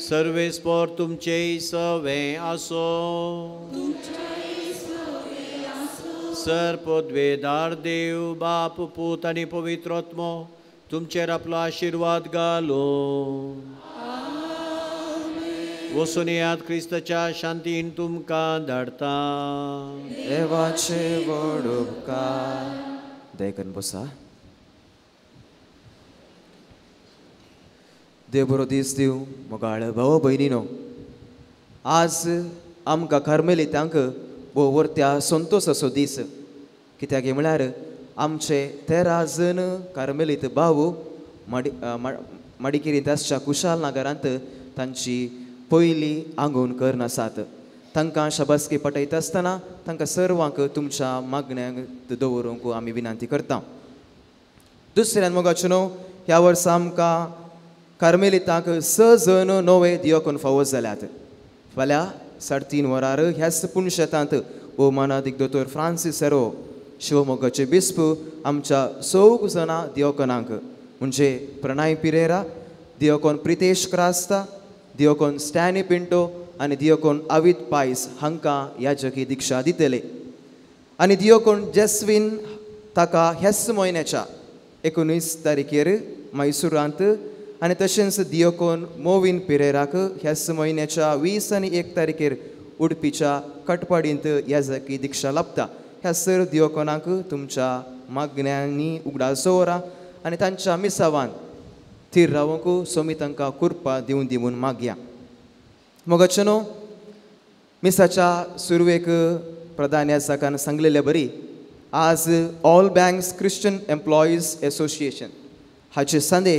सर्वेस्पर तुमचेय सवें आसो. सर पदवेदार देव बाप पूत आनी पवित्र आत्मो तुमचेर आपलो आशिर्वाद घालूं. वचून येयात, क्रिस्ताच्या शांतीन तुमकां धाडटा. देवाचे व्हड उपकार. दयेकन बसा. देव बरो दीस दिवं मोगाळ भाव भयणीनो. आज आमकां कार्मेलितांक भोव व्हरत्या संतोसाचो दीस. कित्याक म्हळ्यार आमचे 13 जण कार्मेलीत भाव माडिकेरींत आसच्या कुशाल नगरांत तांची पयली आंगोवन करून आसात. तांकां शाबासकी पटयता आसतना तांकां सर्वांक तुमच्या मागण्यांक दवरूंक आमी विनंती करता. दुसऱ्यान मोगाचो न्हू ह्या वर्सा आमकां कार्मेलितांक 6 जण नवे दियोकून फावो जाल्यात. फाल्यां 3:30 वरार ह्याच पुणशेतांत भोवमानादीक दोतोर फ्रांसीस सेरो शिवमोगाचे बिस्प आमच्या 4 जाणां दियोकनांक म्हणजे प्रणय पिरेरा, दियोकोन प्रितेश क्रास्ता, दियोकोन स्टॅनी पिंटो आनी दियोकोन अवित पायस हांकां याजकी दिक्षा दितले. आनी दियोकोन जेस्विन ताका ह्याच म्हयन्याच्या 19 तारखेर मैसुरांत आनी तशेंच दियोकोन मोविन पिरेराक ह्याच म्हयन्याच्या 20 आनी 1 तारखेर उडपीच्या कटपाडींत याजकी दिक्षा लाभता. ह्या सर दियोकोनाक तुमच्या मागण्यांनी उगडास दवरा आनी तांच्या मिसावान थीर रावंक सोमी तांकां कृपा दिवन दी म्हूण मागया. मोगाचें न्हू मिसाच्या सुरवेक प्रधान याजकान सांगलेले बरी आज all banks Christian employees association हाचे सांदे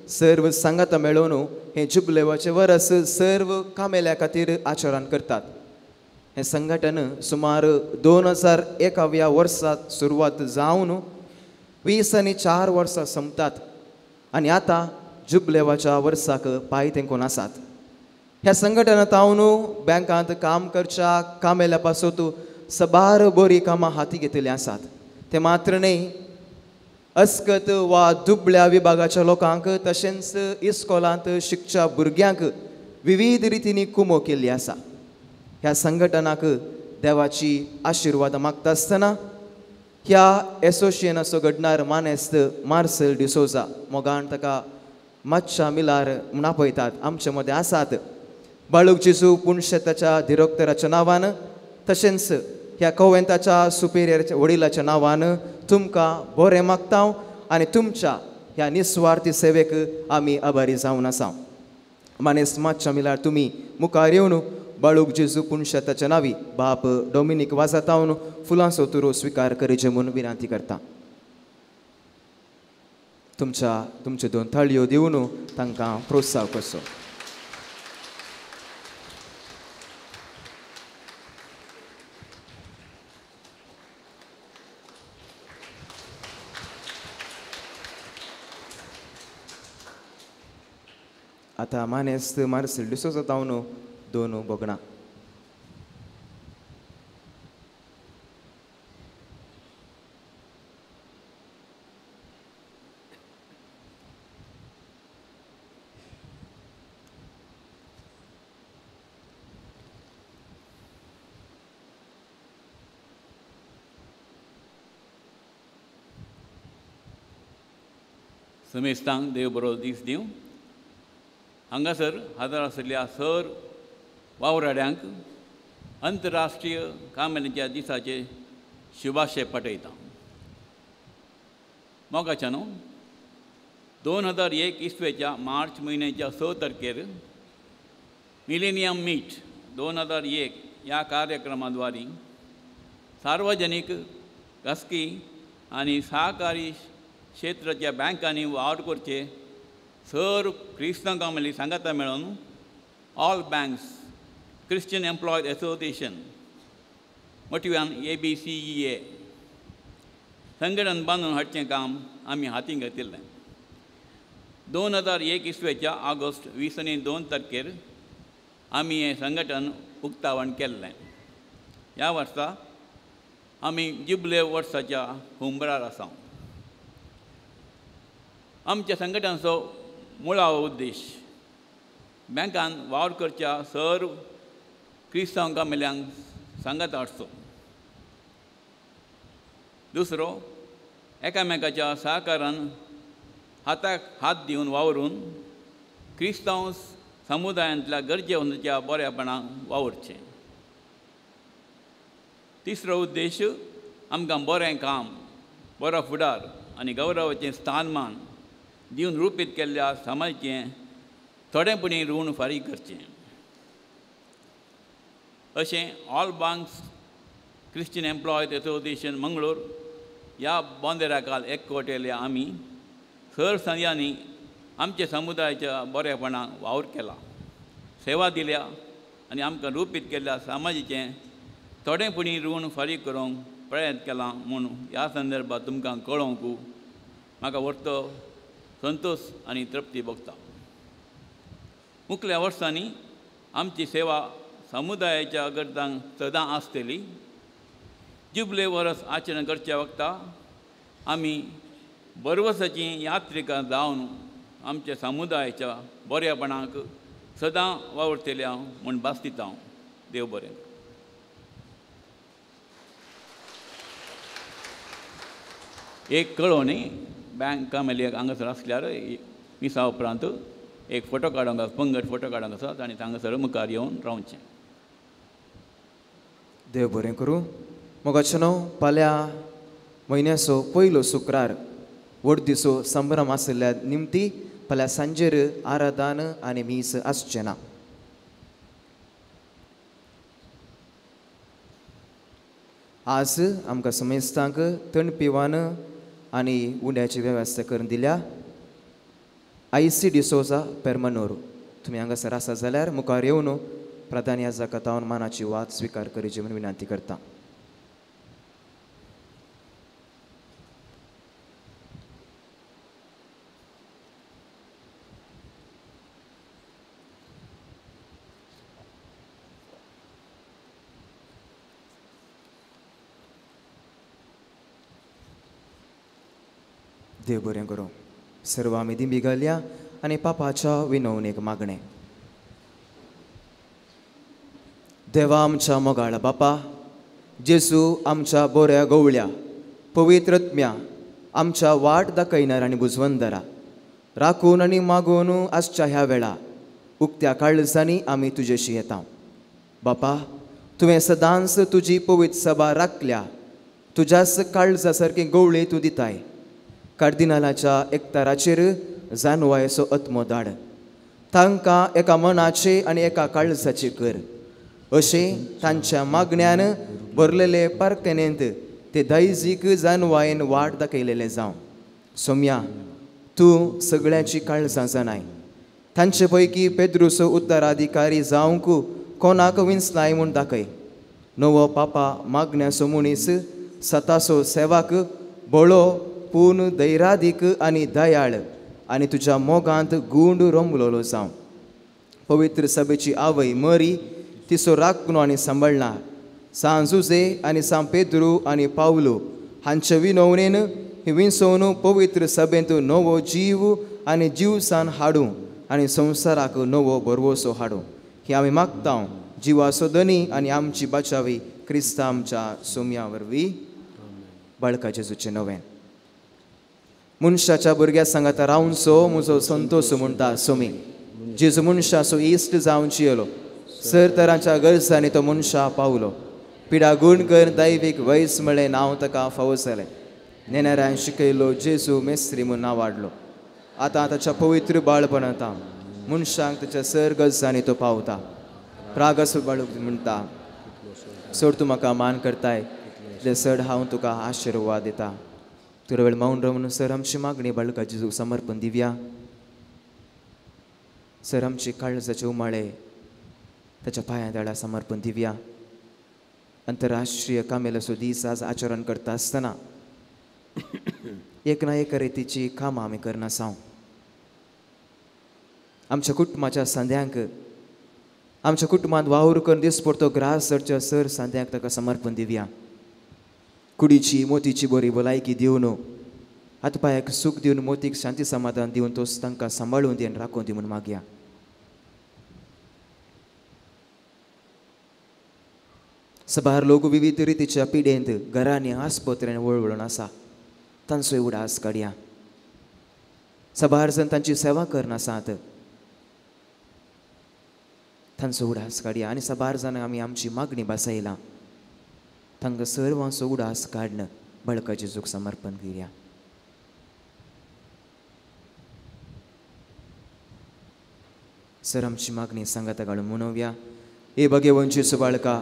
सर्व सांगाता मेळोवन हें जुबलेवाचें वरस सर्व कामेल्या खातीर आचरण करतात. हें संघटन सुमार 2001व्या वर्सात सुरवात जावन 20 आनी 4 वर्सां सोंपतात आनी आतां जुबलेवाच्या वर्साक पांय तेंकून आसात. ह्या संघटनांत हांव बँकांत काम करच्या कामेल्या पासत सबार बरी कामां हाती घेतिल्लीं आसात. ते मात्र न्हय अस्कत वा दुबळ्या विभागाच्या लोकांक तशेंच इस्कोलांत शिकच्या भुरग्यांक विविध रितींनी कुमो केल्ली आसा. ह्या संघटनाक देवाची आशिर्वाद मागता आसतना ह्या एसोसिएशनाचो घडणार मानेस्त मार्सेल डिसोजा मोगान ताका मातशा मिलार म्हूण आपयतात आमचे मदें आसात. बाळूक जेजू पुणशेताच्या दिरोक्तराच्या नांवान तशेंच ह्या कोवेंताच्या सुपेरियरच्या वडिलाच्या नांवान तुमकां बरें मागता आनी तुमच्या ह्या निस्वार्थी सेवेक आमी आभारी जावन आसा. मानेस्त मातशा मिलार तुमी मुखार येवन बाळूक जेजू पुणशेताच्या नांवी बाप डॉमिनीक वाजातावन फुलांचो तुरो स्विकार करीचे म्हूण विनंती करता. तुमच्या तुमच्यो 2 थाळयो दिवन तांकां प्रोत्साह करचो. आतां मानेस्त मार्सेल डिसोजा तावन 2 भोगणां. समेस्तांक देव बरो दीस दिवं. हांगासर हाजर आशिल्ल्या सर वावराड्यांक अंतरराष्ट्रीय कामेल्यांच्या दिसाचे शुभाशय पाठयता. मोगाच्या न्हू 2001 इसवेच्या मार्च म्हयन्याच्या 6 तारखेर मिलेनियम मीट 2001 ह्या कार्यक्रमा द्वारी सार्वजनीक खासगी आनी सहकारी क्षेत्राच्या बँकांनी वावर करचे सर क्रिस्तांव कामेली सांगाता मेळून all banks Christian employees association मोटव्यान ABCEA संघटन बांदून हाडचें काम आमी हातीन घेतिल्लें. 2001 इसवेच्या ऑगस्ट 20 आनी 2 तारखेर आमी हें संघटन उक्तावण केल्लें. ह्या वर्सा आमी जुबले वर्साच्या हुंबरार आसा. आमच्या संघटनाचो मुळावो उद्देश बँकान वावर करच्या सर्व क्रिस्तांव कामेल्यांक सांगात हाडचो. दुसरो, एकामेकाच्या सहकारान हाताक हात दिवन वावरून क्रिस्तांव समुदायांतल्या गरजेवंताच्या बऱ्यापणाक वावुरचें. तिसरो उद्देश आमकां बरें काम, बरो फुडार आनी गौरवाचें स्थानमान दिवन रुपीत केल्ल्या समाजाचें थोडेपणी ऋण फारीक करचें. अशें all banks Christian employees association Mangalore ह्या बोंदेराकाल एकवटेल्या आमी सर संद्यांनी आमच्या समुदायाच्या बरेपणाक वावर केला, सेवा दिल्या आनी आमकां रुपीत केल्ल्या समाजाचें थोडेपणी ऋण फारीक करूंक प्रयत्न केला म्हूण ह्या संदर्भात तुमकां कळोवंक म्हाका व्हडलो संतोश आनी तृप्ती भोगता. मुखल्या वर्सांनी आमची सेवा समुदायाच्या गरजांक सदां आसतली. जुबले वर्स आचरण करच्या वखता आमी बरवसाचीं यात्रिकां जावन आमच्या समुदायाच्या बऱ्यापणाक सदां वावुरतल्या म्हूण भास दिता हांव. देव बरें. एक कळोवणी बँक कामेली हांगासर आसल्यार मिसा उपरांत एक फोटो काडूंक आसा, पंगड फोटो काडूंक आसा आनी हांगासर मुखार येवन रावचें. देव बरें करूं. मोगाचें न्हू फाल्यां म्हयन्याचो पयलो शुक्रार व्हड दिसो संभ्रम आशिल्ल्या निमती फाल्यां सांजेर आराधन आनी मीस आसचें ना. आज आमकां समेस्तांक थंड पिवान आनी उंड्याची वेवस्था करून दिल्या. IC D'Souza Permanur तुमी हांगासर आसा जाल्यार मुखार येवन प्रधान याजका तावन मानाची वात स्विकार करची म्हूण विनंती करता. देव बरें करूं. सर्व आमी दिंबी घालया आनी पापाच्या विनवणेक मागणें. देवा आमच्या मोगाळ बापा, जेजू आमच्या बोऱ्या गवळ्या पवित्र आत्म्या आमच्या वाट दाखयणार आनी बुजवंदरा राखून आनी मागून आसच्या ह्या वेळा उक्त्या काळजांनी आमी तुजेशी येता. बापा, तुवें सदांच तुजी पवित्र सभा राखल्या, तुज्याच काळजा सारकी गवळी तूं दिताय. कार्दिनालाच्या एकताराचेर जानवायचो आत्मो धाड, तांकां एका मनाचे आनी एका काळजाचे कर, अशें तांच्या मागण्यान भरलेले पार्कनेंत ते दायजीक जानवायेन वाट दाखयलेले जावं. सोम्या, तूं सगळ्यांची काळजां जाणाय, तांचे पैकी पेद्रुसो उत्तराधिकारी जावंक कोणाक विंचलाय म्हूण दाखय. नवो पापा मागण्याचो मनीस, सतासो सेवाक बळो पूण दैरादीक आनी दयाळ आनी तुज्या मोगांत गूंड रोमलोलो जावं. पवित्र सभेची आवय मरी तिचो राखणो आनी सांबाळना सांत जुजे आनी सांत पेद्रू आनी पावलो हांचे विनवणेन ही विंसोवन पवित्र सभेंत नवो जीव आनी जीवसान हाडूं आनी संवसाराक नवो भरवसो हाडूं ही आमी मागता जिवाचो धनी आनी आमची बाचावी क्रिस्ता आमच्या सोम्या वरवीं. बाळका जेजूचें नवें मनशाच्या भुरग्या सांगाता रावनसो म्हजो संतोष म्हणटा सोमी. जेजू मनशाचो इश्ट जावंची येयलो, सर तरांच्या गरजांनी तो मनशा पावलो. पिडा गुण कर दैवीक वैस म्हळें नांव ताका फावो जालें. नेणाऱ्यान शिकयलो जेजू मेस्त्री म्हूण नांव वाडलो. आतां ताच्या पवित्र बाळपणांत मनशांक ताच्या सर गरजांनी तो पावता. प्रागस बाळूक म्हणटा चड तूं म्हाका मान करताय तितलें चड हांव तुका आशिर्वाद दिता. थोडो वेळ मौन रावन सर आमची मागणी बाळका जेजूक समर्पण दिवया. सर आमची काळजाचे उमाळे ताच्या पांयां तळा समर्पण दिवया. अंतरराष्ट्रीय कामेलाचो दीस आज आचरण करता आसतना एक ना एक रितीची कामां आमी करनासांव. आमच्या कुटुंबाच्या सांद्यांक, आमच्या कुटुंबांत वावर करून दिसपडतो ग्रास चडच्या सर सांद्यांक ताका समर्पण दिवया. कुडीची मोतीची बरी भलायकी दिवन, हातपांयाक सूख दिवन, मोतीक शांती समाधान दिवन तोच तांकां सांबाळून दी आनी राखून दी म्हूण मागया. सबार लोक विविध रितीच्या पिडेंत घरांनी आस्पत्र्यान वळवळून आसा, तांचो उडास काडया. सबार जण तांची सेवा करनासात, तांचो उडास काडया. आनी सबार जाणांक आमी आमची मागणी बसयला, तांकां सर्वांचो उडास काडन बळका जेजूक समर्पण करया. सर आमची मागणी सांगाता घालून म्हणोवया. हे भगेवन जेजू बाळका,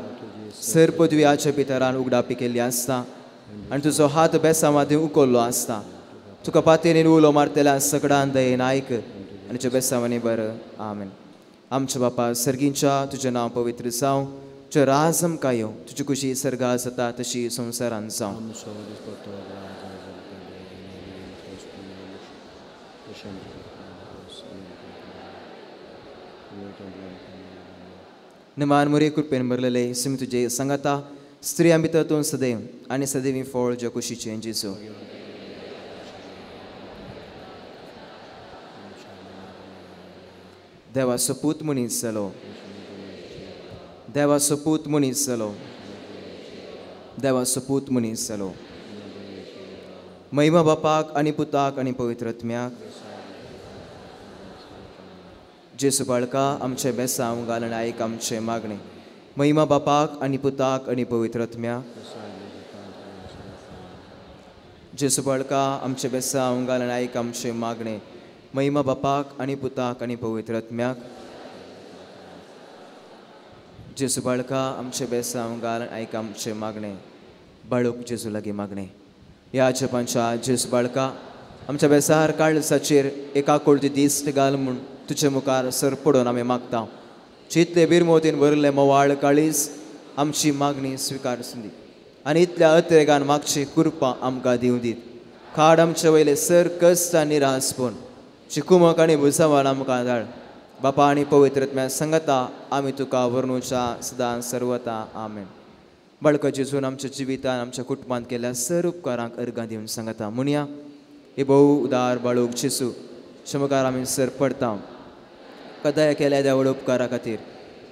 सर पदवी आच्या पितरान उगडापी केल्ली आसता आनी तुजो हात बेसांवादी उखल्लो आसता. तुका पातयेन उलो मारतल्या सगळ्यान दयेन आयक आनी तुज्या बेसांवांनी बरं. आमेन. आमच्या बापा सर्गींच्या, तुजें नांव पवित्र जावं, तुजें राज आमकां येवं, तुजी खुशी सर्गां जाता तशी संवसारान जावं. निमान मोरे कृपेन भरलेले सिम तुजे सांगाता, स्त्रियां भितर तूं सदैव आनी सदैवी फळ ज्या कुशीचें जेजू. देवा सपूत मनीस जालो, देवा सपूत मनीस जालो, देवा सपूत मनीस जालो. महिमा बापाक आनी पुताक आनी पवित्र आत्म्याक. जेजू बाळका आमचे बेसांव घालून आयक आमचे मागणे. महिमा बापाक आनी पुताक आनी पवित्र आत्म्याक. जेजू बाळका आमचे बेसांव घालून आयक आमचे मागणे. महिमा बापाक आनी पुताक आनी पवित्र आत्म्याक. जेजू बाळका आमचे बेसांव घालून आयक आमचे मागणे. बाळूक जेजू लागीं मागणे. ह्या जपांच्या जेजू बाळका आमच्या बेसार काळजाचेर एका कोळती दिश्ट घाल म्हूण तुजे मुखार सर पडून आमी मागता. जितले बिरमोतीन भरले मोवाळ काळीज आमची मागणी स्विकार दी आनी इतल्या अतिरेकान मागची कृपा आमकां दिवं दीत. खाड आमचे वयले सर कश्ट आनी निरासपण चिकुमक आनी भुजावान आमकां धाड. बापा आनी पवित्र आत्म्या सांगता आमी तुका वर्णुच्या सदां सर्वता. आमेन. बाळका जेजून आमच्या जिवितान आमच्या कुटुंबांत केल्या सर उपकारांक अर्गां दिवन सांगता म्हणया. हे भोव उदार बाळूक जेजू मुखार आमी सर पडता. कदया केल्या देवळ उपकारा खातीर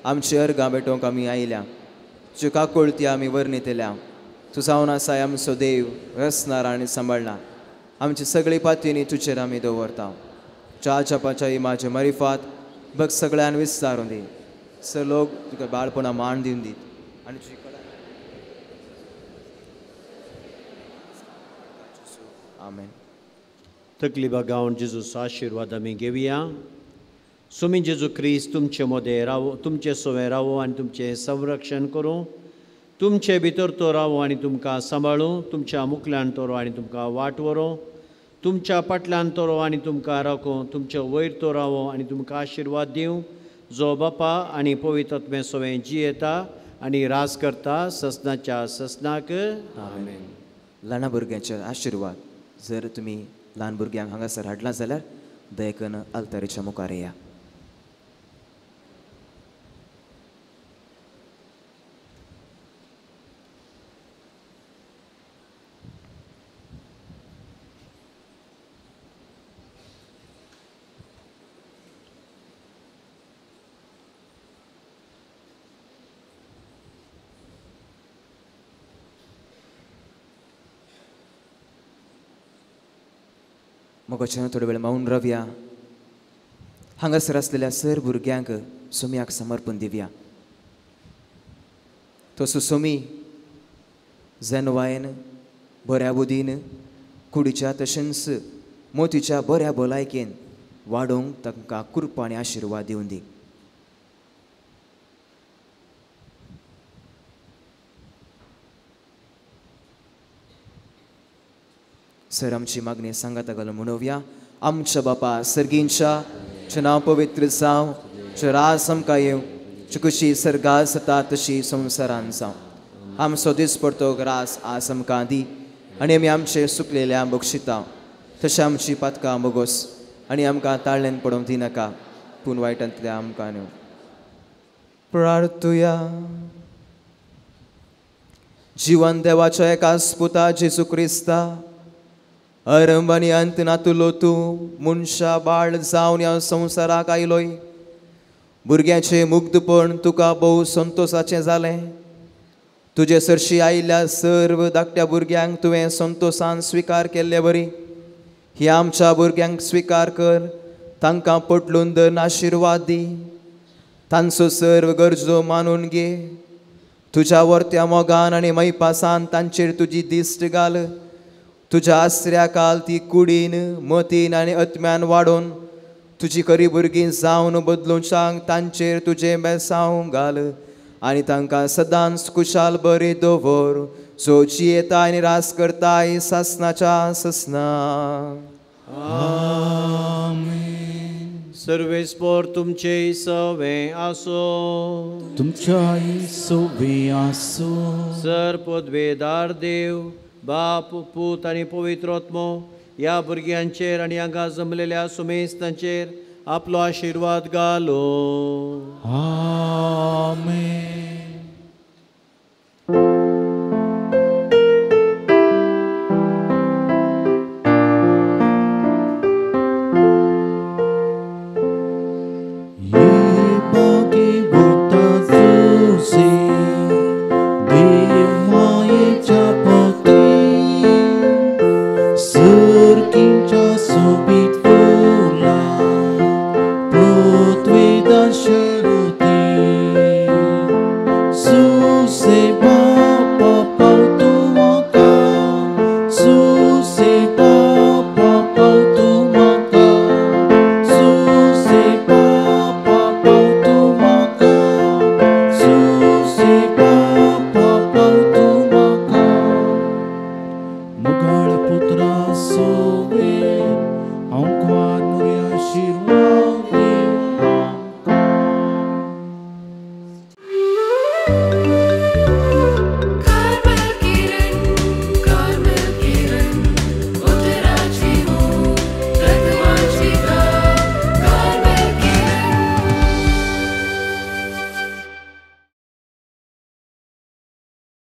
आमची अर्गां भेटोवंक आमी आयल्या. तुज्यो काकुळती आमी वर्णितल्या. तूं जावन आसाय आमचो देव, रचणार आनी सांबाळणार. आमची सगळी पातयेनी तुजेर आमी दवरता. च्या जपाच्या इमाजे मरिफात भक्त सगळ्यान विस्तारून दी. सर लोक तुका बाळपणा मान दिवन दीत आनी तुजी कला. आमेन. तकली बागावन जेजूचो आशिर्वाद आमी घेवया. सुमी जेजू क्रिस्त तुमचे मदें रावो, तुमचे सवें रावो आनी तुमचें संरक्षण करूं. तुमचे भितर तो रावो आनी तुमकां सांबाळूं. तुमच्या मुखल्यान तो राव आनी तुमकां वाट व्हरूं. तुमच्या फाटल्यान तो राव आनी तुमकां राखूं. तुमचे वयर तो रावो आनी तुमकां आशिर्वाद दिवं, जो बापा आनी पवित्र आत्मे सवें जियेता आनी राज करता ससनाच्या ससनाक. आमेन. ल्हान भुरग्यांचे आशिर्वाद जर तुमी ल्हान भुरग्यांक हांगासर हाडला जाल्यार दयकन आल्तारीच्या मुखार येया. मोगाच्यान थोडो वेळ मौन रावया. हांगासर आसलेल्या सर भुरग्यांक सोम्याक समर्पण दिवया. तसो सोमी जनवायन बऱ्या बुदीन कुडीच्या तशेंच मोतीच्या बऱ्या भलायकेन वाडोवंक तांकां कृपा आनी आशिर्वाद दिवन दी. सर आमची मागणी सांगाता घालून म्हणोवया. आमच्या बापा सर्गींच्या, तुजें नांव पवित्र जावं, तुजें राज आमकां येवं, तुजी खुशी सर्गार जाता तशी संवसारान जावं. आमचो दिसपडतो ग्रास आज आमकां दी आनी आमी आमचे सुकलेल्या बक्षिता तशें आमची पातकां बोगोस आनी आमकां ताळ्यान पडोवंक दिनाका, पूण वायटांतल्या आमकां न्हू. प्रार्थुया. जिवन देवाच्या एकाच पुता जेजू क्रिस्ता, आरंभ आनी अंत नातुलो तूं मनशा बाळ जावन ह्या संवसाराक आयलोय. भुरग्याचें मुग्धपण तुका भोव संतोसाचें जालें. तुजे सरशी आयिल्ल्या सर्व धाकट्या भुरग्यांक तुवें संतोसान स्विकार केल्ले वरी ही आमच्या भुरग्यांक स्विकार कर, तांकां पटलून धरून आशिर्वाद दी, तांचो सर्व गरजो मानून घे. तुज्या वर्त्या मोगान आनी मैपासान तांचेर तुजी दिश्ट घाल. तुज्या आसऱ्या काल ती कुडीन मतीन आनी आत्म्यान वाडोवन तुजी खरी भुरगीं जावन बदलूंक तांचेर तुजें बेसांव घाल आनी तांकां सदांच कुशाल बरी दवर, जो जियेता आनी रास करताय सासनाच्या ससना. सर्वेस्पोर तुमचे सवे आसो, तुमच्याय सवे आसो. सर पदवेदार देव बाप पूत आनी पवित्र आत्मो ह्या भुरग्यांचेर आनी हांगा जमलेल्या सुमेस्तांचेर आपलो आशिर्वाद घालो. आमेन.